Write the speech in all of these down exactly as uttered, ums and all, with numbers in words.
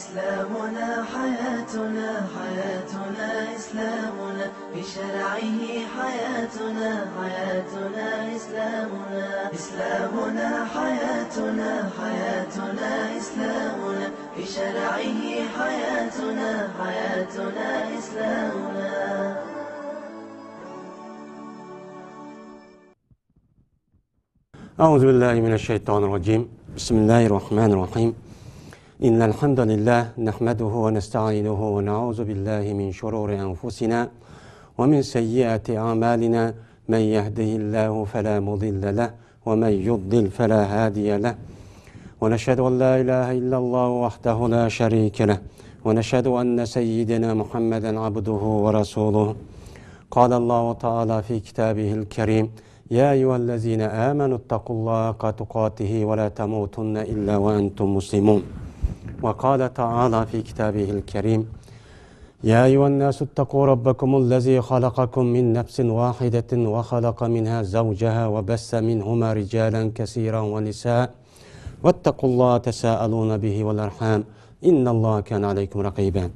إسلامنا حياتنا، حياتنا إسلامنا، بشرعه حياتنا، حياتنا إسلامنا. إسلامنا حياتنا، حياتنا إسلامنا، بشرعه حياتنا، حياتنا إسلامنا. أعوذ بالله من الشيطان الرجيم. بسم الله الرحمن الرحيم. إن الحمد لله نحمده ونستعينه ونعوذ بالله من شرور أنفسنا ومن سيئات أعمالنا. من يهده الله فلا مضل له ومن يضلل فلا هادي له. ونشهد أن لا إله إلا الله وحده لا شريك له. ونشهد أن سيدنا محمدا عبده ورسوله. قال الله تعالى في كتابه الكريم: يا أيها الذين آمنوا اتقوا الله حق تقاته ولا تموتن إلا وأنتم مسلمون. وقال تعالى في كتابه الكريم: يا أيها الناس اتقوا ربكم الذي خلقكم من نفس واحدة وخلق منها زوجها وبث منهما رجالا كثيرا ونساء واتقوا الله تساءلون به والأرحام إن الله كان عليكم رقيبا.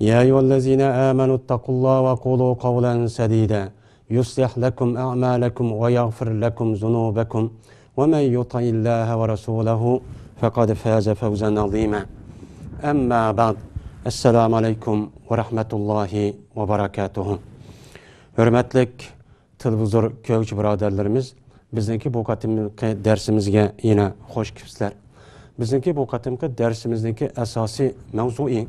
يا أيها الذين آمنوا اتقوا الله وقولوا قولا سديدا يصلح لكم أعمالكم ويغفر لكم ذنوبكم ومن يطع الله ورسوله فقد فاز فوزا عظيما. أما بعد. السلام عليكم ورحمة الله وبركاته. ھۆرمەتلىك تېلېۋىزور كۆرگۈچى بۇرادەرلىرىمىز، بىزنىڭكى بۇ قېتىمقى دەرسىمىزگە يەنە خوش كېلىپسىلەر. بىزنىڭكى بۇ قېتىمقى دەرسىمىزنىڭكى ئاساسىي مەۋزۇيى،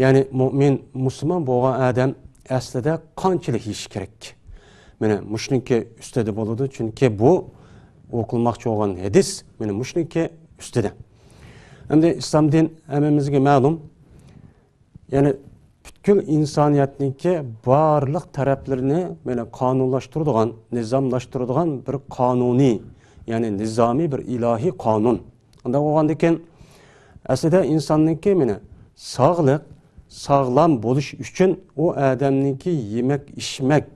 يەنى مۇئمىن، مۇسۇلمان بولغان ئادەم ئەسلىدە قانچىلىك يېيىشى كېرەك؟ مانا مۇشۇنىڭكى ئۈستىدە بولىدۇ، چۈنكى بۇ ئوقۇلماقچى بولغان ھەدىس مانا مۇشۇنىڭكى ئۈستىدە. ئەمدى ئىسلام دىن ھەممىمىزگە مەلۇم، يەنى پۈتكۈل ئىنسانىيەتنىڭكى بارلىق تەرەپلىرىنى مانا قانۇنلاشتۇرىدىغان، نىزاملاشتۇرىدىغان بىر قانۇنىي، يەنى نىزامىي بىر ئىلاھىي قانۇن. ئۇنداق بولغاندىكىن، ئەسلىدە ئىنساننىڭكى مانا ساغلىق، ساغلام بولۇش ئۈچۈن ئۇ ئادەمنىڭكى يېمەك، ئىچمەك،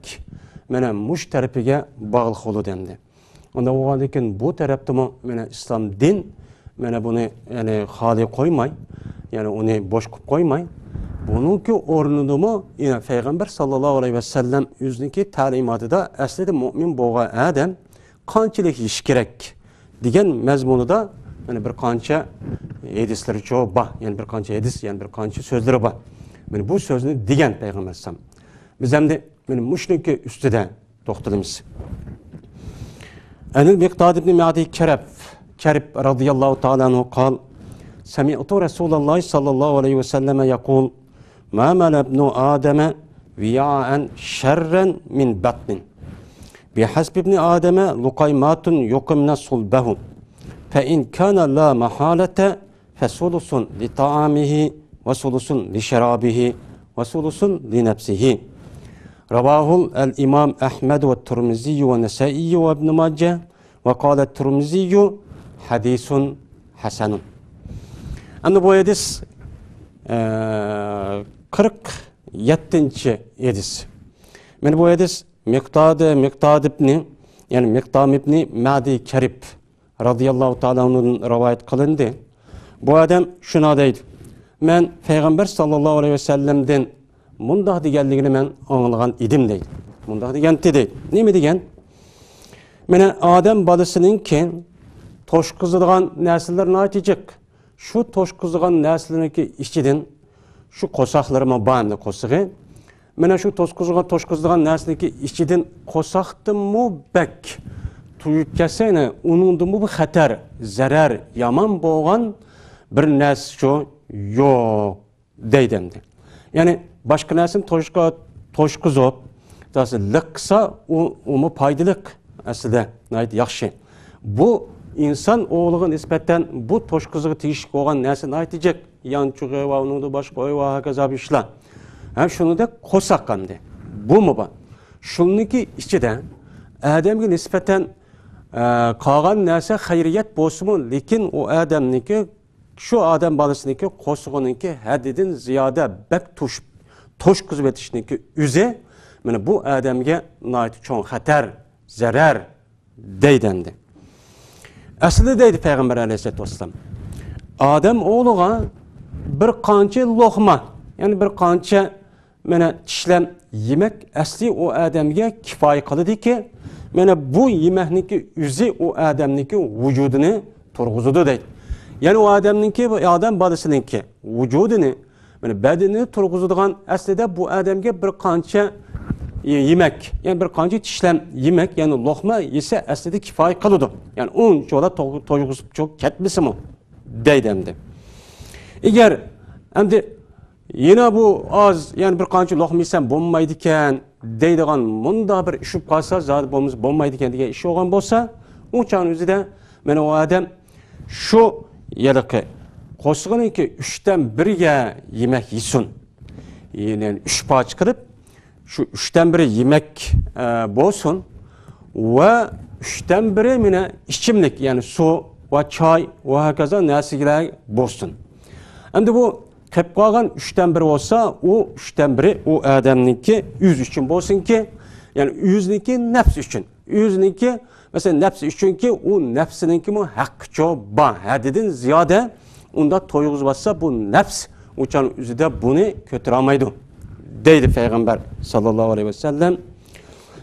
مانا مۇشۇ تەرىپىگە باغلىق بولىدۇ ئەمدى. ئۇنداق بولغاندىكىن، بۇ تەرەپتىمۇ مانا ئىسلام دىن مانا بۇنى، يەنى خالىي قويماي، يەنى ئۇنى بوش قىلىپ قويماي، بۇنىڭكى ئورنىدىمۇ يەنە پەيغەمبەر ساللاللاھۇ ئەلەيھى ۋەسەللەم ئۆزىنىڭكى تەلىماتىدا ئەسلىدە مۇئمىن بولغان ئادەم قانچىلىك يېيىشى كېرەك دېگەن مەزمۇنىدا، يەنى بىر قانچە ھەدىسلىرىچۇ بار، يەنى بىر قانچە ھەدىس، يەنى بىر قانچە سۆزلىرى بار. مانا بۇ سۆزنى دېگەن پەيغەمبەر ئەلەيھىسسالام. بىز ئەمدى مانا مۇشۇنىڭكى ئۈستىدە توختىلىمىز. عن المقداد بن معدي كرب، كرب رضي الله تعالى عنه قال: سمعت رسول الله صلى الله عليه وسلم يقول: ما ملأ ابن آدم وعاء شرا من بطن. بحسب ابن آدم لقيمات يقمن صلبه، فإن كان لا محالة فثلث لطعامه وثلث لشرابه وثلث لنفسه. رواه الإمام أحمد والترمذي والنسائي وابن ماجه، وقال الترمذي: حديث حسن. ئەمدى بۇ ھەدىس، ئە، قىرىق يەتتىنچى ھەدىس. مانا بۇ ھەدىس مىقداد، مىقداد ئىبنى، يەنى مىقدام ئىبنى مەدى كەرىب رەزىياللاھۇ تائالا ئەنھۇدىن رىۋايەت قىلىندى. بۇ ئادەم شۇنداق دەيدۇ: مەن پەيغەمبەر ساللاللاھۇ ئەلەيھى ۋەسەللەمدىن مۇنداق دېگەنلىكىنى مەن ئاڭلىغان ئىدىم دەيدۇ. مۇنداق دېگەنتى دەيدۇ. نېمە دېگەن؟ مانا ئادەم بالىسىنىڭكى توشقۇزىدىغان نەرسىلىرى ناھايىتى جىق. شۇ توشقۇزىدىغان نەرسىلىرىنىڭكى ئىچىدىن، شۇ قورساقلىرىمۇ بار ئەمدى قورسىقى. مانا شۇ توشقۇزىدىغان، توشقۇزىدىغان نەرسىنىڭكى ئىچىدىن قورساقتىنمۇ بەك تويۇپ كەتسە، يەنى ئۇنىڭدىنمۇ بىر خەتەر، زەرەر، يامان بولغان بىر نەرسىچۇ يوق دەيدۇ ئەمدى. يەنى باشقا نەرسىنى توشقا-، توشقۇزۇپ، لىق قىلسا، ئۇ، ئۇمۇ پايدىلىق ئەسلىدە، ناھايىتى ياخشى. بۇ ئىنسان ئوغلىغا نىسبەتەن بۇ توشقۇزىغا تېگىشلىك بولغان نەرسە ناھايىتى جىق. يانچۇقى ۋە ئۇنىڭدىن باشقا ئۆي ۋە ھاكازا بىر ئىشلار. ھەم شۇنىڭدەك قورساق ئەمدى. بۇمۇ بار. شۇنىڭكى ئىچىدە ئادەمگە نىسبەتەن، ئە، قالغان نەرسە خەيرىيەت بولسىمۇ، لېكىن ئۇ ئادەمنىڭكى، شۇ ئادەم بالىسىنىڭكى قورسىقىنىڭكى ھەددىدىن زىيادە بەك توشۇپ، توشقۇزۇپ ئېتىشنىڭكى ئۆزى، مانا بۇ ئادەمگە ناھايىتى چوڭ خەتەر، زەرەر دەيدۇ ئەمدى. ئەسلىدە دەيدۇ پەيغەمبەر ئەلەيھىسسالاتۇ ۋەسسالام، ئادەم ئوغلىغا بىر قانچە لوقما، يەنى بىر قانچە مانا چىشلەم يېمەك ئەسلى ئۇ ئادەمگە كىپايە قىلىدۇكى، مانا بۇ يېمەكنىڭكى ئۆزى ئۇ ئادەمنىڭكى ۋۇجۇدىنى تۇرغۇزىدۇ دەيدۇ. يەنى ئۇ ئادەمنىڭكى، بۇ ئادەم بالىسىنىڭكى ۋۇجۇدىنى، مانا بەدىنىنى تۇرغۇزىدىغان ئەسلىدە بۇ ئادەمگە بىر قانچە يېمەك، يەنى بىر قانچە چىشلەم يېمەك، يەنى لوقما يېسە ئەسلىدە كىپايە قىلىدۇ. يەنى ئۇنچىۋالا توغ-، تويغۇزۇپ چوق كەتمىسىمۇ دەيدۇ ئەمدى. ئەگەر ئەمدى يەنە بۇ ئاز، يەنى بىر قانچە لوقما يېسەم بولمايدىكەن دەيدىغان مۇنداق بىر ئىش بولۇپ قالسا، زادى بولمىسا بولمايدىكەن دېگەن ئىش بولغان بولسا، ئۇ چاغنىڭ ئۆزىدە مانا ئۇ ئادەم شۇ ھېلىقى قورسىقىنىڭكى ئۈچتىن بىرىگە يېمەك يېسۇن. يەنى ئۈچ پارچە قىلىپ، شۇ ئۈچتىن بىرى يېمەك، ئە، بولسۇن ۋە ئۈچتىن بىرى مانا ئىچىملىك، يەنى سۇ ۋە چاي ۋە ھاكازا نەرسىلەر بولسۇن. ئەمدى بۇ قېلىپ قالغان ئۈچتىن بىرى بولسا، ئۇ ئۈچتىن بىرى ئۇ ئادەمنىڭكى ئۆزى ئۈچۈن بولسۇنكى، يەنى ئۆزىنىڭكى نەپسى ئۈچۈن. ئۆزىنىڭكى، مەسىلەن، نەپسى ئۈچۈنكى، ئۇ نەپسىنىڭكىمۇ ھەققىچۇ بار، ھەددىدىن زىيادە ئۇنداق تويغۇزۇۋاتسا، بۇ نەپس ئۇچان ئۆزىدە بۇنى كۆتۈرەلمەيدۇ، دەيدۇ پەيغەمبەر ساللاللاھۇ ئەلەيھى ۋەسەللەم.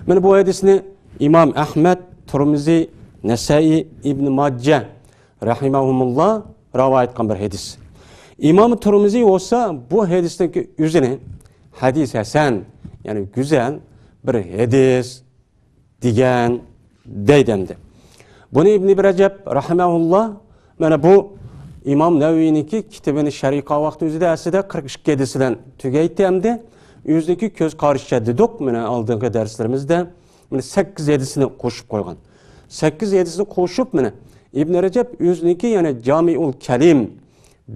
مانا بۇ ھەدىسنى ئىمام ئەھمەد، تۇرمىزى، نەسائىي، ئىبن ماجە رەھىمەھۇمۇللا رىۋايەت قىلغان بىر ھەدىس. ئىمام تۇرمىزى بولسا بۇ ھەدىسنىڭكى ئۆزىنى ھەدىس ھەسەن، يەنى گۈزەل بىر ھەدىس دېگەن دەيدۇ ئەمدى. بۇنى ئىبن رەجەب رەھىمەھۇللا، مانا بۇ ئىمام نەۋەۋىنىڭكى كىتابىنى شەرھ قىلغان ۋاقتى ئۆزىدە ئەسلىدە قىرىق ئىككى ھەدىس بىلەن تۈگەيتتى ئەمدى. ئۆزىنىڭكى كۆز قارىشىچە دېدۇق، مانا ئالدىنقى دەرسلىرىمىزدە، مانا سەككىز ھەدىسنى قوشۇپ قويغان. سەككىز ھەدىسنى قوشۇپ، مانا ئىبن رەجەب ئۆزىنىڭكى، يەنى جامىئۇل كەلىم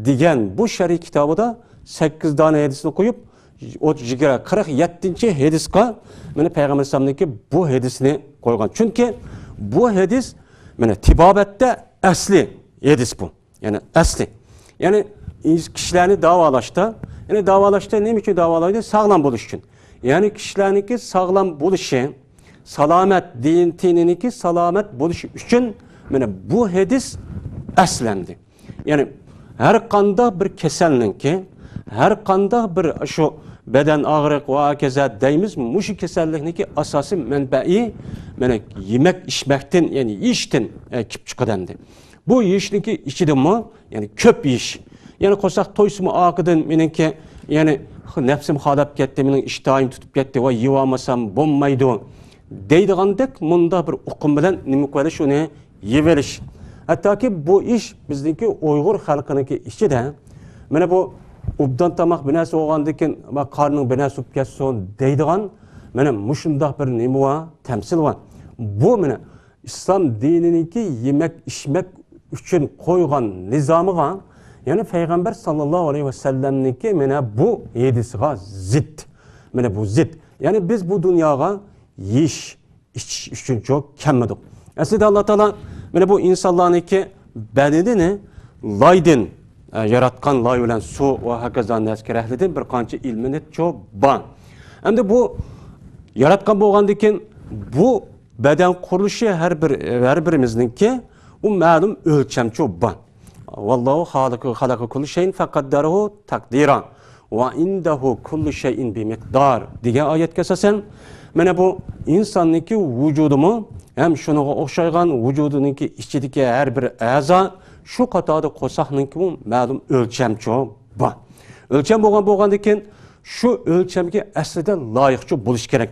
دېگەن بۇ شەرھ كىتابىدا سەككىز دانە ھەدىسنى قويۇپ، ئوتتۇز، يىگىرمە، قىرىق يەتتىنچى ھەدىسقا مانا پەيغەمبەر ئەلەيھىسسالامنىڭكى بۇ ھەدىسىنى قويغان. چۈنكى بۇ ھەدىس مانا تېبابەتتە ئەسلى ھەدىس بۇ. يەنى ئەسلى. يەنى كىشىلەرنى داۋالاشتا، يەنى داۋالاشتا نېمە ئۈچۈن داۋالايدۇ؟ ساغلام بولۇش ئۈچۈن. يەنى كىشىلەرنىڭكى ساغلام بولۇشى، سالامەت، دىن، تېنىنىڭكى سالامەت بولۇشى ئۈچۈن مانا بۇ ھەدىس ئەسلەندى. يەنى ھەر قانداق بىر كېسەلنىڭكى، ھەر قانداق بىر شۇ بەدەن ئاغرىق ۋە ھاكازا دەيمىز، مۇشۇ كېسەللىكنىڭكى ئاساسىي مەنبەئى مانا يېمەك ئىچمەكتىن، يەنى يېيىشتىن، ئە، كېلىپ چىقىدۇ ئەمدى. بۇ يېيىشنىڭكى ئىچىدىمۇ، يەنى كۆپ يېيىش. يەنى قورساق تويسىمۇ ئارقىدىن مېنىڭكى، يەنى نەپسىم خالاپ كەتتى، مېنىڭ ئىشتىھايىم تۇتۇپ كەتتى ۋە يېۋالمىسام بولمايدۇ دەيدىغاندەك مۇنداق بىر ئۇقۇم بىلەن نېمە قىلىۋېلىش، ئۇنى يېۋېلىش. ھەتتاكى بۇ ئىش بىزنىڭكى ئۇيغۇر خەلقىنىڭكى ئىچىدە، مانا بۇ ئوبدان تاماق بىر نەرسە بولغاندىن كېيىن، ۋە قارنىڭ بىر نەرسە بولۇپ كەتسۇن دەيدىغان، مانا مۇشۇنداق بىر نېمە بار، تەمسىل بار. بۇ مانا ئىسلام دىنىنىڭكى يېمەك ئىچمەك ئۈچۈن قويغان نىزامىغا، يەنى پەيغەمبەر ساللاللاھۇ ئەلەيھى ۋەسەللەمنىڭكى مانا بۇ ھەدىسىغا زىت. مانا بۇ زىت. يەنى بىز بۇ دۇنياغا يېيىش، ئىچىش ئۈچۈنچۇ كەلمىدۇق. ئەسلىدە ئاللا تائالا مانا بۇ ئىنسانلارنىڭكى بەدىنىنى لايدىن، ئە، ياراتقان، لاي بىلەن سۇ ۋە ھاكازا نەرسە كېرەكلىكتىن بىر قانچە ئىلمىنىچۇ بار. ئەمدى بۇ ياراتقان بولغاندىن كېيىن بۇ بەدەن قۇرۇلۇشى ھەر بىر، ھەر بىرىمىزنىڭكى ئۇ مەلۇم ئۆلچەمچۇ بار. ۋاللاھۇ خالىقۇ، خەلەقە كۇللى شەيئىن فەقەددەرەھۇ تەقدىرا. ۋە ئىندەھۇ كۇللۇ شەيئىن بىمىقدار دېگەن ئايەتكە ئاساسەن، مانا بۇ ئىنساننىڭكى ۋۇجۇدىمۇ ھەم شۇنىڭغا ئوخشايدىغان ۋۇجۇدىنىڭكى ئىچىدىكى ھەر بىر ئەزا، شۇ قاتاردا قورساقنىڭكىمۇ مەلۇم ئۆلچەمچۇ بار. ئۆلچەم بولغان، بولغاندىن كېيىن شۇ ئۆلچەمگە ئەسلىدە لايىقچۇ بولۇش كېرەك.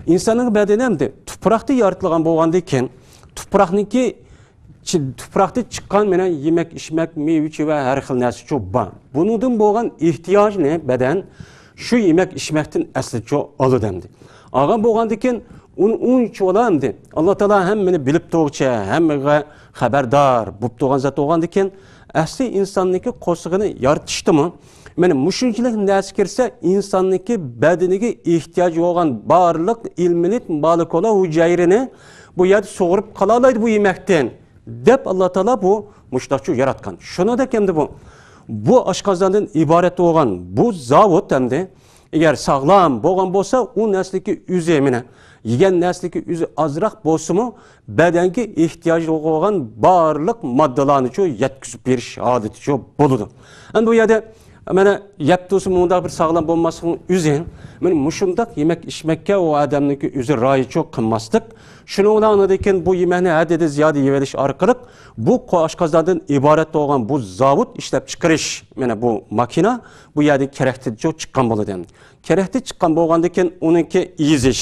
ئىنساننىڭ بەدىنى ئەمدى تۇپراقتا يارىتىلغان بولغاندىن كېيىن، تۇپراقنىڭكى چى-، تۇپراقتا چىققان مانا يېمەك، ئىچمەك، مېۋە-چېۋە، ھەر خىل نەرسىچۇ بار. بۇنىڭدىن بولغان ئېھتىياجنى بەدەن شۇ يېمەك، ئىچمەكتىن ئەسلىچۇ ئالىدۇ ئەمدى. ئالغان بولغاندىن كېيىن ئۇنى ئۇنچىۋالا ئەمدى ئاللا تائالا ھەممىنى بىلىپ تۇرغۇچى، ھەممىگە خەۋەردار بولۇپ تۇرغان زات بولغاندىن كېيىن، ئەسلى ئىنساننىڭكى قورسىقىنى يارىتىشتىمۇ، مانا مۇشۇنچىلىك نەرسە كىرسە، ئىنساننىڭكى بەدىنىگە ئېھتىياجى بولغان بارلىق ئىلمىنىت مالېكۇلا ھۈجەيرىنى بۇ يەردە سۇغۇرۇپ قالالايدۇ بۇ يېمەكتىن، دەپ ئاللا تائالا بۇ مۇشۇنداقچۇ ياراتقان. شۇنىڭدەك ئەمدى بۇ، بۇ ئاشقازاندىن ئىبارەت بولغان بۇ زاۋۇت ئەمدى ئەگەر ساغلام بولغان بولسا، ئۇ نەرسىلىكى ئۆزى، مانا، يېگەن نەرسىلىكى ئۆزى ئازراق بولسىمۇ، بەدەنگە ئېھتىياجلىق بولغان بارلىق ماددىلارنىچۇ يەتكۈزۈپ بېرىش ھالىتىچۇ بولىدۇ. ئەمدى بۇ يەردە مانا يەپ تۇرسا مۇنداق بىر ساغلام بولماسلىقنىڭ ئۆزى، مانا مۇشۇنداق يېمەك ئىچمەككە ئۇ ئادەمنىڭكى ئۆزى رايىچۇ قىلماسلىق. شۇنىڭ بىلەن ئاندىن كېيىن بۇ يېمەكنى ھەددىدىن زىيادە يېۋېلىش ئارقىلىق بۇ قو-، ئاشقازاندىن ئىبارەت بولغان بۇ زاۋۇت ئىشلەپ چىقىرىش، مانا بۇ ماكىنا بۇ يەردىن كېرەكتىن چىققان بولىدۇ. كېرەكتىن چىققان بولغاندىن كېيىن ئۇنىڭكى ئېزىش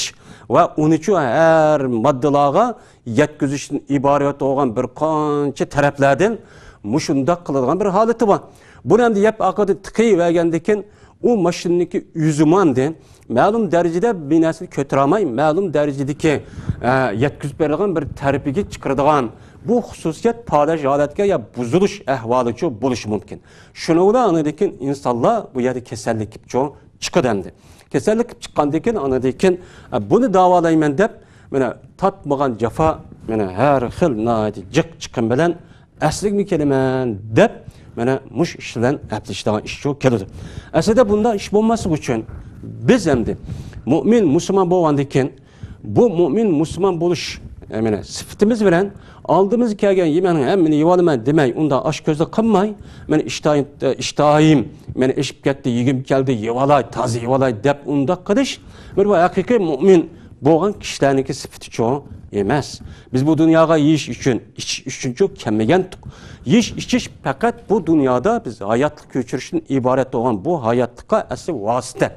ۋە ئۇنىچۇ ھەر ماددىلارغا يەتكۈزۈشتىن ئىبارەت بولغان بىر قانچە تەرەپلەردىن مۇشۇنداق قىلىدىغان بىر ھالىتى بار. بۇنى ئەمدى يەپ ئارقىدىن تىقىۋەرگەندىن كېيىن ئۇ ماشىنىنىڭكى ئۆزىمۇ ئەمدى مەلۇم دەرىجىدە بىر نەرسىنى كۆتۈرەلمەي، مەلۇم دەرىجىدىكى، ئە، يەتكۈزۈپ بېرىدىغان بىر تەرىپىگە چىقىرىدىغان بۇ خۇسۇسىيەت پالەچ ھالەتكە يا بۇزۇلۇش ئەھۋالىچۇ بولۇشى مۇمكىن. شۇنىڭ بىلەن ئاندىن كېيىن ئىنسانلار بۇ يەردە كېسەللىكىپچۇ چىقىدۇ ئەمدى. كېسەللىكىپ چىققاندىن كېيىن، ئاندىن كېيىن، ئە، بۇنى داۋالايمەن دەپ، مانا تارتمىغان جاپا، مانا ھەر خىل ناھايىتى جىق چىقىم بىلەن ئەسلىگىمۇ كېلىمەن دەپ، مانا مۇشۇ ئىش بىلەن ئەپلىشىدىغان ئىشچۇ كېلىدۇ. ئەسلىدە بۇنداق ئىش بولماسلىقى ئۈچۈن بىز ئەمدى مۇئمىن مۇسۇلمان بولغاندىن كېيىن، بۇ مۇئمىن مۇسۇلمان بولۇش، ئە، مانا سۈپىتىمىز بىلەن ئالدىمىزغا كەلگەن يېمەكنىڭ ھەممىنى يېۋالىمەن دېمەي، ئۇنداق ئاچكۆزلۈك قىلماي، مانا ئىشتايىم، ئىشتىيىم، مانا ئېشىپ كەتتى، يېگۈم كەلدى، يېۋالاي، تازا يېۋالاي دەپ ئۇنداق قىلىش، بىر بۇ ھەقىقىي مۇئمىن بولغان كىشىلەرنىڭكى سۈپىتىچۇ ئەمەس. بىز بۇ دۇنياغا يېيىش ئۈچۈن، ئىچىش ئۈچۈنچۇ كەلمىگەنتۇق. يېيىش، ئىچىش پەقەت بۇ دۇنيادا بىز ھاياتلىق كۆچۈرۈشتىن ئىبارەت بولغان بۇ ھاياتلىققا ئەسلى ۋاسىتە.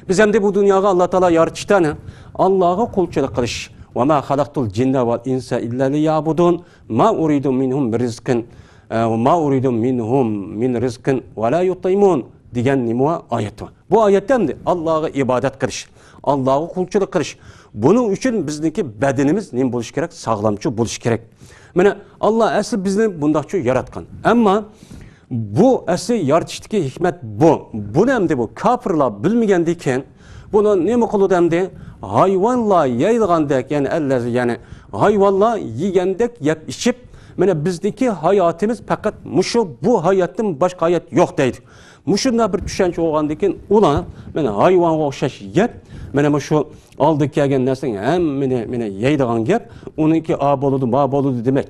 بىز ئەمدى بۇ دۇنياغا ئاللا تائالا يارىتىشتا ئاللاغا قۇلچىلىق قىلىش. وما خلقت الجن والإنس إلا ليعبدون. ما أريد منهم من رزق، ئە، وما أريد منهم من رزق ولا يطعمون دېگەن نېمە ئايەت بار. بۇ ئايەتتە ئەمدى ئاللاغا ئىبادەت قىلىش، ئاللاغا قۇلچىلىق قىلىش. بۇنىڭ ئۈچۈن بىزنىڭكى بەدىنىمىز نېمە بولۇشى كېرەك؟ ساغلامچۇ بولۇشى كېرەك. مانا ئاللا ئەسلى بىزنى بۇنداقچۇ ياراتقان. ئەمما بۇ ئەسلى يارىتىشتىكى ھېكمەت بۇ. بۇنى ئەمدى بۇ كاپىرلار بىلمىگەندىن كېيىن، بۇنى نېمە قىلىدۇ ئەمدى؟ ھايۋانلار يەيدىغاندەك، يەنى ئەللەزى، يەنى ھايۋانلار يېگەندەك يەپ ئىچىپ، مانا بىزنىڭكى ھاياتىمىز پەقەت مۇشۇ، بۇ ھاياتتىن باشقا ھايات يوق دەيدۇ. مۇشۇنداق بىر چۈشەنچە بولغاندىن كېيىن ئۇلار مانا ھايۋانغا ئوخشاش يەپ، مانا مۇشۇ ئالدىغا كەلگەن نەرسىنىڭ ھەممىنى مانا يەيدىغان گەپ، ئۇنىڭكى ئا بولىدۇ، ما بولىدۇ دېمەك.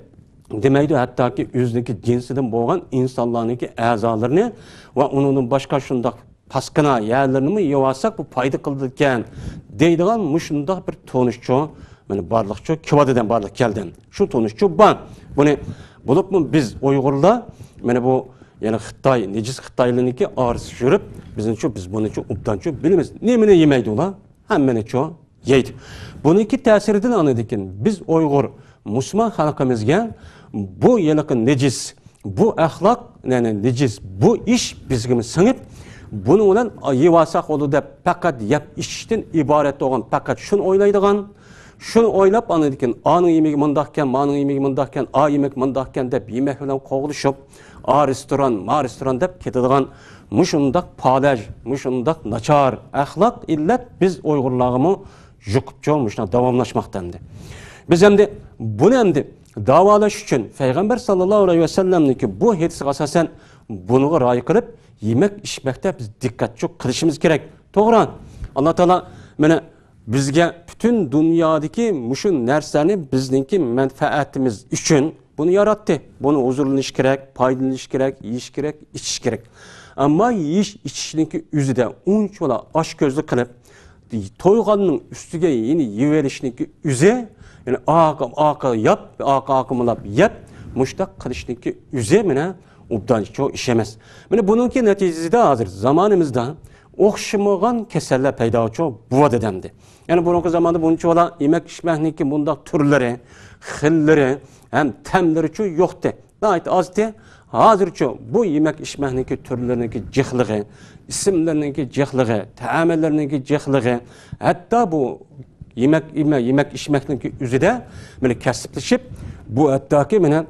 دېمەيدۇ، ھەتتاكى ئۆزىنىڭكى جىنسىدىن بولغان ئىنسانلارنىڭكى ئەزالىرىنى ۋە ئۇنىڭدىن باشقا شۇنداق پاسكىنا يەرلىرىنىمۇ يەۋالساق بۇ پايدا قىلىدىكەن دەيدىغان مۇشۇنداق بىر تونۇشچۇ، مانا بارلىقچۇ كېلىۋاتىدۇ، بارلىق كەلدى. شۇ تونۇشچۇ بار. بۇنى بولۇپمۇ بىز ئۇيغۇرلار مانا بۇ، يەنى خىتاي، نىجىس خىتايلارنىڭكى ئارىسىدا يۈرۈپ، بىزنىچۇ، بىز بۇنىچۇ ئوبدانچۇ بىلىمىز. نېمىنى يېمەيدۇ ئۇلار؟ ھەممىنىچۇ يەيدۇ. بۇنىڭكى تەسىرىدىن ئاندىن كېيىن بىز ئۇيغۇر مۇسۇلمان خەلقىمىزگە بۇ ھېلىقى نىجىس، بۇ ئەخلاق، يەنى نىجىس، بۇ ئىش بىزگىمۇ سىڭىپ، بۇنىڭ بىلەن يېۋالساق بولىدۇ دەپ پەقەت يەپ ئىچىشتىن ئىبارەت بولغان، پەقەت شۇنى ئويلايدىغان، شۇنى ئويلاپ ئاندىن كېيىن ئانىڭ يېمىكى مۇنداقكەن، مانىڭ يېمىكى مۇنداقكەن، ئا يېمەك مۇنداقكەن دەپ يېمەك بىلەن قوغلىشىپ، ئا رېستوران، ما رېستوران دەپ كېتىدىغان مۇشۇنداق پالەچ، مۇشۇنداق ناچار ئەخلاق ئىللەت بىز ئۇيغۇرلارغىمۇ يۇقۇپچۇ مۇشۇنداق داۋاملاشماقتا ئەمدى. بىز ئەمدى بۇنى ئەمدى داۋالاش ئۈچۈن پەيغەمبەر ساللاللاھۇ ئەلەيھى ۋەسەللەمنىڭكى بۇ ھەدىسىگە ئاساسەن بۇنىڭغا رىئايە قىلىپ يېمەك ئىچمەكتە بىز دىققەتچۇ قىلىشىمىز كېرەك. توغرا، ئاللا تائالا مانا بىزگە پۈتۈن دۇنيادىكى مۇشۇ نەرسىلەرنى بىزنىڭكى مەنپەئەتىمىز ئۈچۈن بۇنى ياراتتى. بۇنى ھۇزۇرلىنىش كېرەك، پايدىلىنىش كېرەك، يېيىش كېرەك، ئىچىش كېرەك. ئەمما يېيىش ئىچىشنىڭكى ئۆزىدە ئۇنچىۋالا ئاچكۆزلۈك قىلىپ، تويغاننىڭ ئۈستىگە يەنە يېيىۋېلىشنىڭكى ئۆزى، يەنى ئارقا ئارقا يەپ، ئارقا ئارقا مىلاپ يەپ، مۇشۇنداق قىلىشنىڭكى ئۆزى مانا ئوبدانچۇ ئىش ئەمەس. مانا بۇنىڭكى نەتىجىسىدە ھازىر زامانىمىزدا ئوخشىمىغان كېسەللەر پەيداچۇ بولۇۋاتىدۇ ئەمدى. يەنى بۇرۇنقى زاماندا بۇنچىۋالا يېمەك ئىچمەكنىڭكى بۇنداق تۈرلىرى، خىللىرى ھەم تەملىرىچۇ يوقتى. ناھايىتى ئازتى. ھازىرچۇ بۇ يېمەك ئىچمەكنىڭكى تۈرلىرىنىڭكى جىقلىقى، ئىسىملىرىنىڭكى جىقلىقى، تەملىرىنىڭكى جىقلىقى، ھەتتا بۇ يېمەك، يېمە-، يېمەك ئىچمەكنىڭكى ئۆزىدە مانا كەسىپلىشىپ، بۇ ھەتتاكى مانا،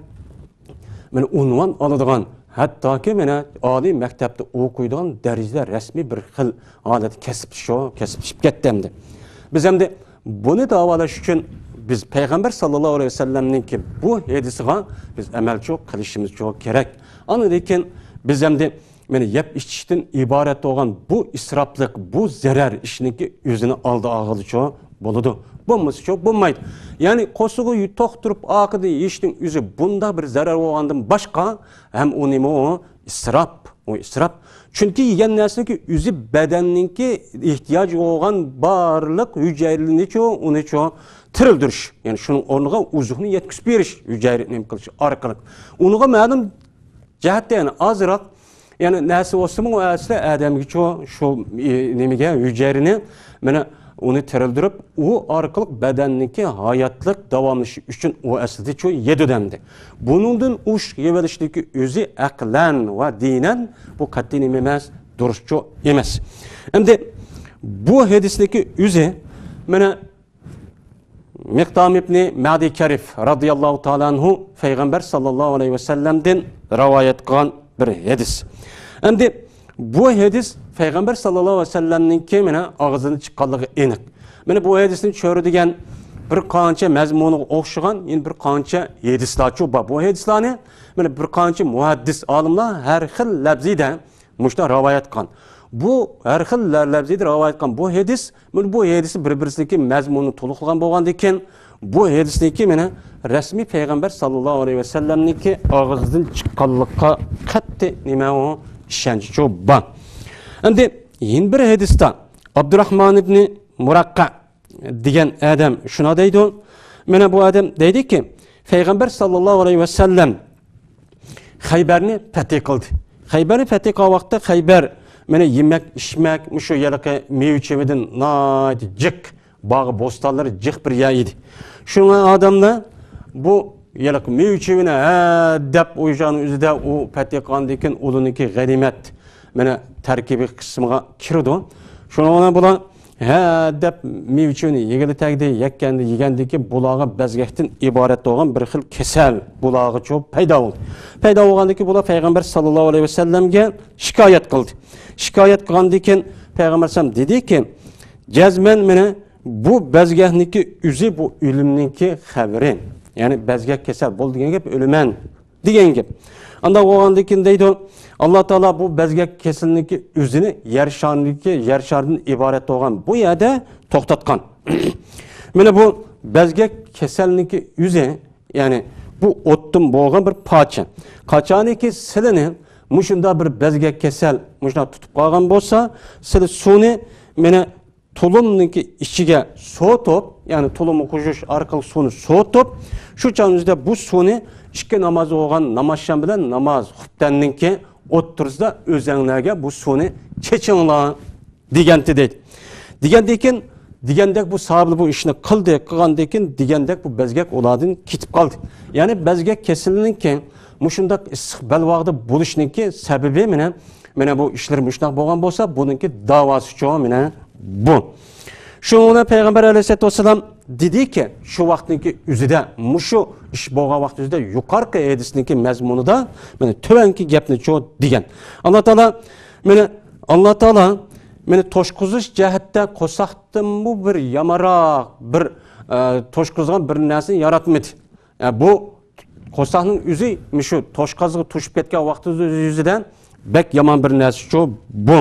مانا ئۇنۋان ئالىدىغان، ھەتتاكى مانا ئالىي مەكتەپتە ئوقۇيدىغان دەرىجىدە رەسمىي بىر خىل ھالەتتە كەسىپلىشىپ، كەسىپلىشىپ كەتتى ئەمدى. بىز ئەمدى بۇنى داۋالاش ئۈچۈن بىز پەيغەمبەر ساللاللاھۇ ئەلەيھى ۋەسەللەمنىڭكى بۇ ھەدىسىغا بىز ئەمەلچۇ قىلىشىمىزچۇ كېرەك. ئاندىن كېيىن بىز ئەمدى مانا يەپ ئىچىشتىن ئىبارەت بولغان بۇ ئىسراپلىق، بۇ زەرەر ئىشنىڭكى ئۆزىنى ئالدى ئالغىلىچۇ بولىدۇ. بولمىسىچۇ بولمايدۇ. يەنى قورسىقى توق تۇرۇپ ئارقىدىن يېيىشنىڭ ئۆزى بۇنداق بىر زەرەر بولغاندىن باشقا ھەم ئۇ نېمە ئۇ؟ ئىسراپ. ئۇ ئىسراپ. چۈنكى يېگەن نەرسىنىڭكى ئۆزى بەدەننىڭكى ئېھتىياجى بولغان بارلىق ھۈجەيرىلىرىنىچۇ، ئۇنىچۇ تىرىلدۈرۈش. يەنى شۇنىڭ ئورنىغا ئوزۇقنى يەتكۈزۈپ بېرىش، ھۈجەيرە نېمە قىلىش ئارقىلىق. ئۇنىڭغا مەلۇم جەھەتتە، يەنى ئازراق، يەنى نەرسە بولسىمۇ، ئۇ ئەسلى ئادەمگىچۇ شۇ، ئى، نېمىگە، ھۈجەيرىنى، مانا، ئۇنى تىرىلدۈرۈپ، ئۇ ئارقىلىق بەدەننىڭكى ھاياتلىق داۋاملىشىشى ئۈچۈن ئۇ ئەسلىدىچۇ يەيدۇ دەمدى. بۇنىڭدىن ئۇش يەۋېلىشنىڭكى ئۆزى ئەقلەن ۋە دىنەن بۇ قەتئىي نېمە ئەمەس، دۇرۇسچۇ ئەمەس. ئەمدى بۇ ھەدىسنىڭكى ئۆزى، مانا، مىقدام ئىبنى مەدى كەرىف رازىياللاھۇ تائالا ئەنھۇ پەيغەمبەر ساللاللاھۇ ئەلەيھى ۋەسەللەمدىن رىۋايەت قىلغان بىر ھەدىس. ئەمدى بۇ ھەدىس پەيغەمبەر ساللاللاھۇ ئەلەيھى ۋەسەللەمنىڭكى مانا ئاغزىدىن چىققانلىقى ئېنىق. مانا بۇ ھەدىسنى چۆرىدىگەن بىر قانچە مەزمۇنىغا ئوخشىغان يەنە بىر قانچە ھەدىسلەرچۇ بار. بۇ ھەدىسلەرنى مانا بىر قانچە مۇھەددىس ئالىملار ھەر خىل لەپزىدە مۇشۇنداق رىۋايەت قىلغان. بۇ ھەر خىل لە-، لەپزىدە رىۋايەت قىلغان بۇ ھەدىس، مانا بۇ ھەدىسنى بىر-بىرسىدىكى مەزمۇنىنى تولۇقلىغان بولغاندىكىن، بۇ ھەدىسنىكى مانا رەسمىي پەيغەمبەر ساللاللاھۇ ئەلەيھى ۋەسەللەمنىڭكى ئاغزىدىن چىققانلىققا قەتئىي نېمە ئۇ ئىشەنچ بار. ئەمدى يەنە بىر ھەدىستە ئابدۇراھمان ئىبنى مۇرەققە دېگەن ئادەم شۇنداق دەيدۇ. مانا بۇ ئادەم دەيدىكى، پەيغەمبەر ساللاللاھۇ ئەلەيھى ۋەسەللەم خەيبەرنى پەتھى قىلدى. خەيبەرنى پەتھى قىلغان ۋاقىتتا خەيبەر، مانا، يېمەك، ئىچمەك، مۇشۇ ھېلىقى مېۋە-چېۋىدىن ناھايىتى جىق، باغ-بوستانلىرى جىق بىر يەر ئىدى. شۇڭا ئادەملەر بۇ ھېلىقى مېۋە-چېۋىنى ھە دەپ ئويۇشقان ئۆزىدە ئۇ پەتھى قىلغاندىن كېيىن ئۇلارنىڭكى غەنىيمەت مانا تەركىبىي قىسمىغا كىرىدۇ. شۇنىڭ بىلەن بۇلار ھە دەپ مېۋە-چېۋىنى يېگىلى تەگدى، يەككەندە يېگەندىن كېيىن بۇلارغا بەزگەكتىن ئىبارەت بولغان بىر خىل كېسەل بۇلارغىچۇ پەيدا بولدى. پەيدا بولغاندىن كېيىن بۇلار پەيغەمبەر ساللاللاھۇ ئەلەيھى ۋەسەللەمگە شىكايەت قىلدى. شىكايەت قىلغاندىن كېيىن پەيغەمبەر ئەلەيھىسسالام دېدىكى، جەزمەن مانا بۇ بەزگەكنىڭكى ئۆزى بۇ ئۆلۈمنىڭكى خەۋىرى. يەنى بەزگەك كېسەل بولدى دېگەن گەپ، ئۆلىمەن دېگەن گەپ. ئانداق بولغاندىن كېيىن دەيدۇ، ئاللا تائالا بۇ بەزگەك كېسىلىنىڭكى ئۆزىنى يەر شارىنىڭكى، يەر شارىدىن ئىبارەت بولغان بۇ يەردە توختاتقان. مانا بۇ بەزگەك كېسەلنىڭكى ئۆزى، يەنى بۇ ئوتتىن بولغان بىر پارچە. قاچانكى سىلىنى مۇشۇنداق بىر بەزگەك كېسەل مۇشۇنداق تۇتۇپ قالغان بولسا، سىلى سۇنى مانا تۇلۇمنىڭكى ئىچىگە سوۋۇتۇپ، يەنى تۇلۇمنى قوشۇش ئارقىلىق سۇنى سوۋۇتۇپ، شۇ چاغنىڭ ئۆزىدە بۇ سۇنى ئىككى ناماز بولغان نامازشام بىلەن ناماز خۇپتەننىڭكى ئوتتۇرىسىدا ئۆزەڭلەرگە بۇ سۇنى چېچىڭلار دېگەنتى دەيدۇ. دېگەندىن كېيىن، دېگەندەك بۇ ساھابىلەر بۇ ئىشنى قىلدى، قىلغاندىن كېيىن دېگەندەك بۇ بەزگەك ئۇلاردىن كېتىپ قالدى. يەنى بەزگەك كېسىلىنىڭكى مۇشۇنداق ئىسسىق بەلباغدا بولۇشنىڭكى سەۋەبى مانا، مانا بۇ ئىشلىرى مۇشۇنداق بولغان بولسا، بۇنىڭكى داۋاسىچۇ مانا بۇ. شۇنىڭ بىلەن پەيغەمبەر ئەلەيھىسسالاتۇ ۋەسسالام دېدىكى، شۇ ۋاقىتنىڭكى ئۆزىدە مۇشۇ ئىش بولغان ۋاقىت ئۆزىدە يۇقىرىقى ھەدىسنىڭكى مەزمۇنىدا مانا تۆۋەنكى گەپنىچۇ دېگەن. ئاللا تائالا، مانا ئاللا تائالا مانا توشقۇزۇش جەھەتتە قورساقتىنمۇ بىر يامانراق، بىر، ئە، توشقۇزغان بىر نەرسىنى ياراتمىدى. ئە، بۇ قورساقنىڭ ئۆزى مۇشۇ توشقازغا توشۇپ كەتكەن ۋاقتىدا يۈزىدە بەك يامان بىر نەرسىچۇ بۇ.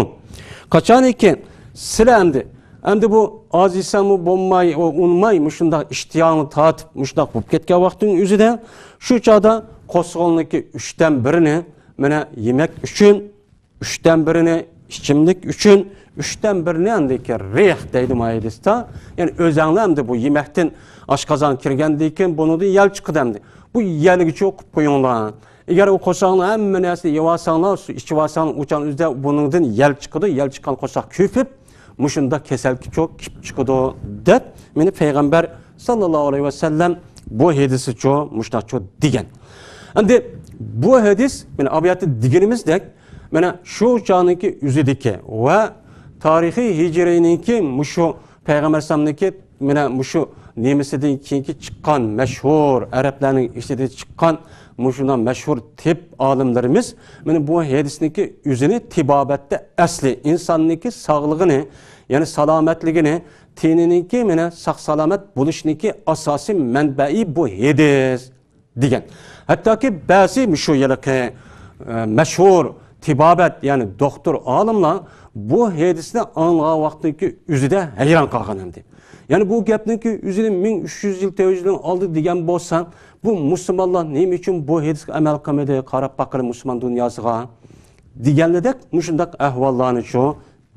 قاچانكى سىلە ئەمدى، ئەمدى بۇ ئاز يېسەڭمۇ بولماي، ئۇ ئۇنىماي، مۇشۇنداق ئىشتىياڭنى تارتىپ، مۇشۇنداق بولۇپ كەتكەن ۋاقتىنىڭ ئۆزىدە شۇ چاغدا قورسىقىڭنىڭكى ئۈچتىن بىرىنى مانا يېمەك ئۈچۈن، ئۈچتىن بىرىنى ئىچىملىك ئۈچۈن، ئۈچتىن بىرىنى ئاندىكى رىق دەيدۇ مۇھەددىستا. يەنى ئۆزەڭلار ئەمدى بۇ يېمەكتىن ئاشقازان كىرگەندىن كېيىن بۇنىڭدىن يەل چىقىدۇ ئەمدى. بۇ يەلگىچۇ قىلىپ قويۇڭلار. ئەگەر ئۇ قورساقنىڭ ھەممە نەرسىنى يەۋالساڭلار، سۇ ئىچىۋالساڭلار، ئۇ چاغنىڭ ئۆزىدە بۇنىڭدىن يەل چىقىدۇ، يەل چىققان قورساق كۆپۈپ، مۇشۇنداق كېسەلچۇ كېلىپ چىقىدۇ دەپ، مانا پەيغەمبەر ساللاللاھۇ ئەلەيھى ۋەسەللەم بۇ ھەدىسىچۇ مۇشۇنداقچۇ دېگەن. ئەمدى بۇ ھەدىس، مانا ئابۇياتتا دېگىنىمىزدەك، مانا شۇ چاغنىڭكى ئۆزىدىكى ۋە تارىخىي ھىجرىينىڭكى مۇشۇ پەيغەمبەر ئەلەيھىسسالامنىڭكى مانا مۇشۇ نېمىسىدىن كېيىنكى چىققان مەشھۇر، ئەرەبلەرنىڭ ئىچىدە چىققان مۇشۇنداق مەشھۇر تېب ئالىملىرىمىز مانا بۇ ھەدىسنىڭكى ئۆزىنى تېبابەتتە ئەسلى ئىنساننىڭكى ساغلىقىنى، يەنى سالامەتلىكىنى، تېنىنىڭكى مانا ساق-سالامەت بولۇشىنىڭكى ئاساسىي مەنبەئى بۇ ھەدىس دېگەن. ھەتتاكى بەزى مۇشۇ ھېلىقى، ئە، مەشھۇر تېبابەت، يەنى دوختۇر ئالىملار بۇ ھەدىسنى ئاڭلىغان ۋاقتىدىكى ئۆزىدە ھەيران قالغان ئەمدى. يەنى بۇ گەپنىڭكى ئۆزىنى مىڭ ئۈچ يۈز يىل، تۆت يۈز يىلدىن ئالدى دېگەن بولسا، بۇ مۇسۇلمانلار نېمە ئۈچۈن بۇ ھەدىسكە ئەمەل قىلمىدى؟ قاراپ باققىلى مۇسۇلمان دۇنياسىغا. دېگەنلىدەك مۇشۇنداق ئەھۋاللارنى شۇ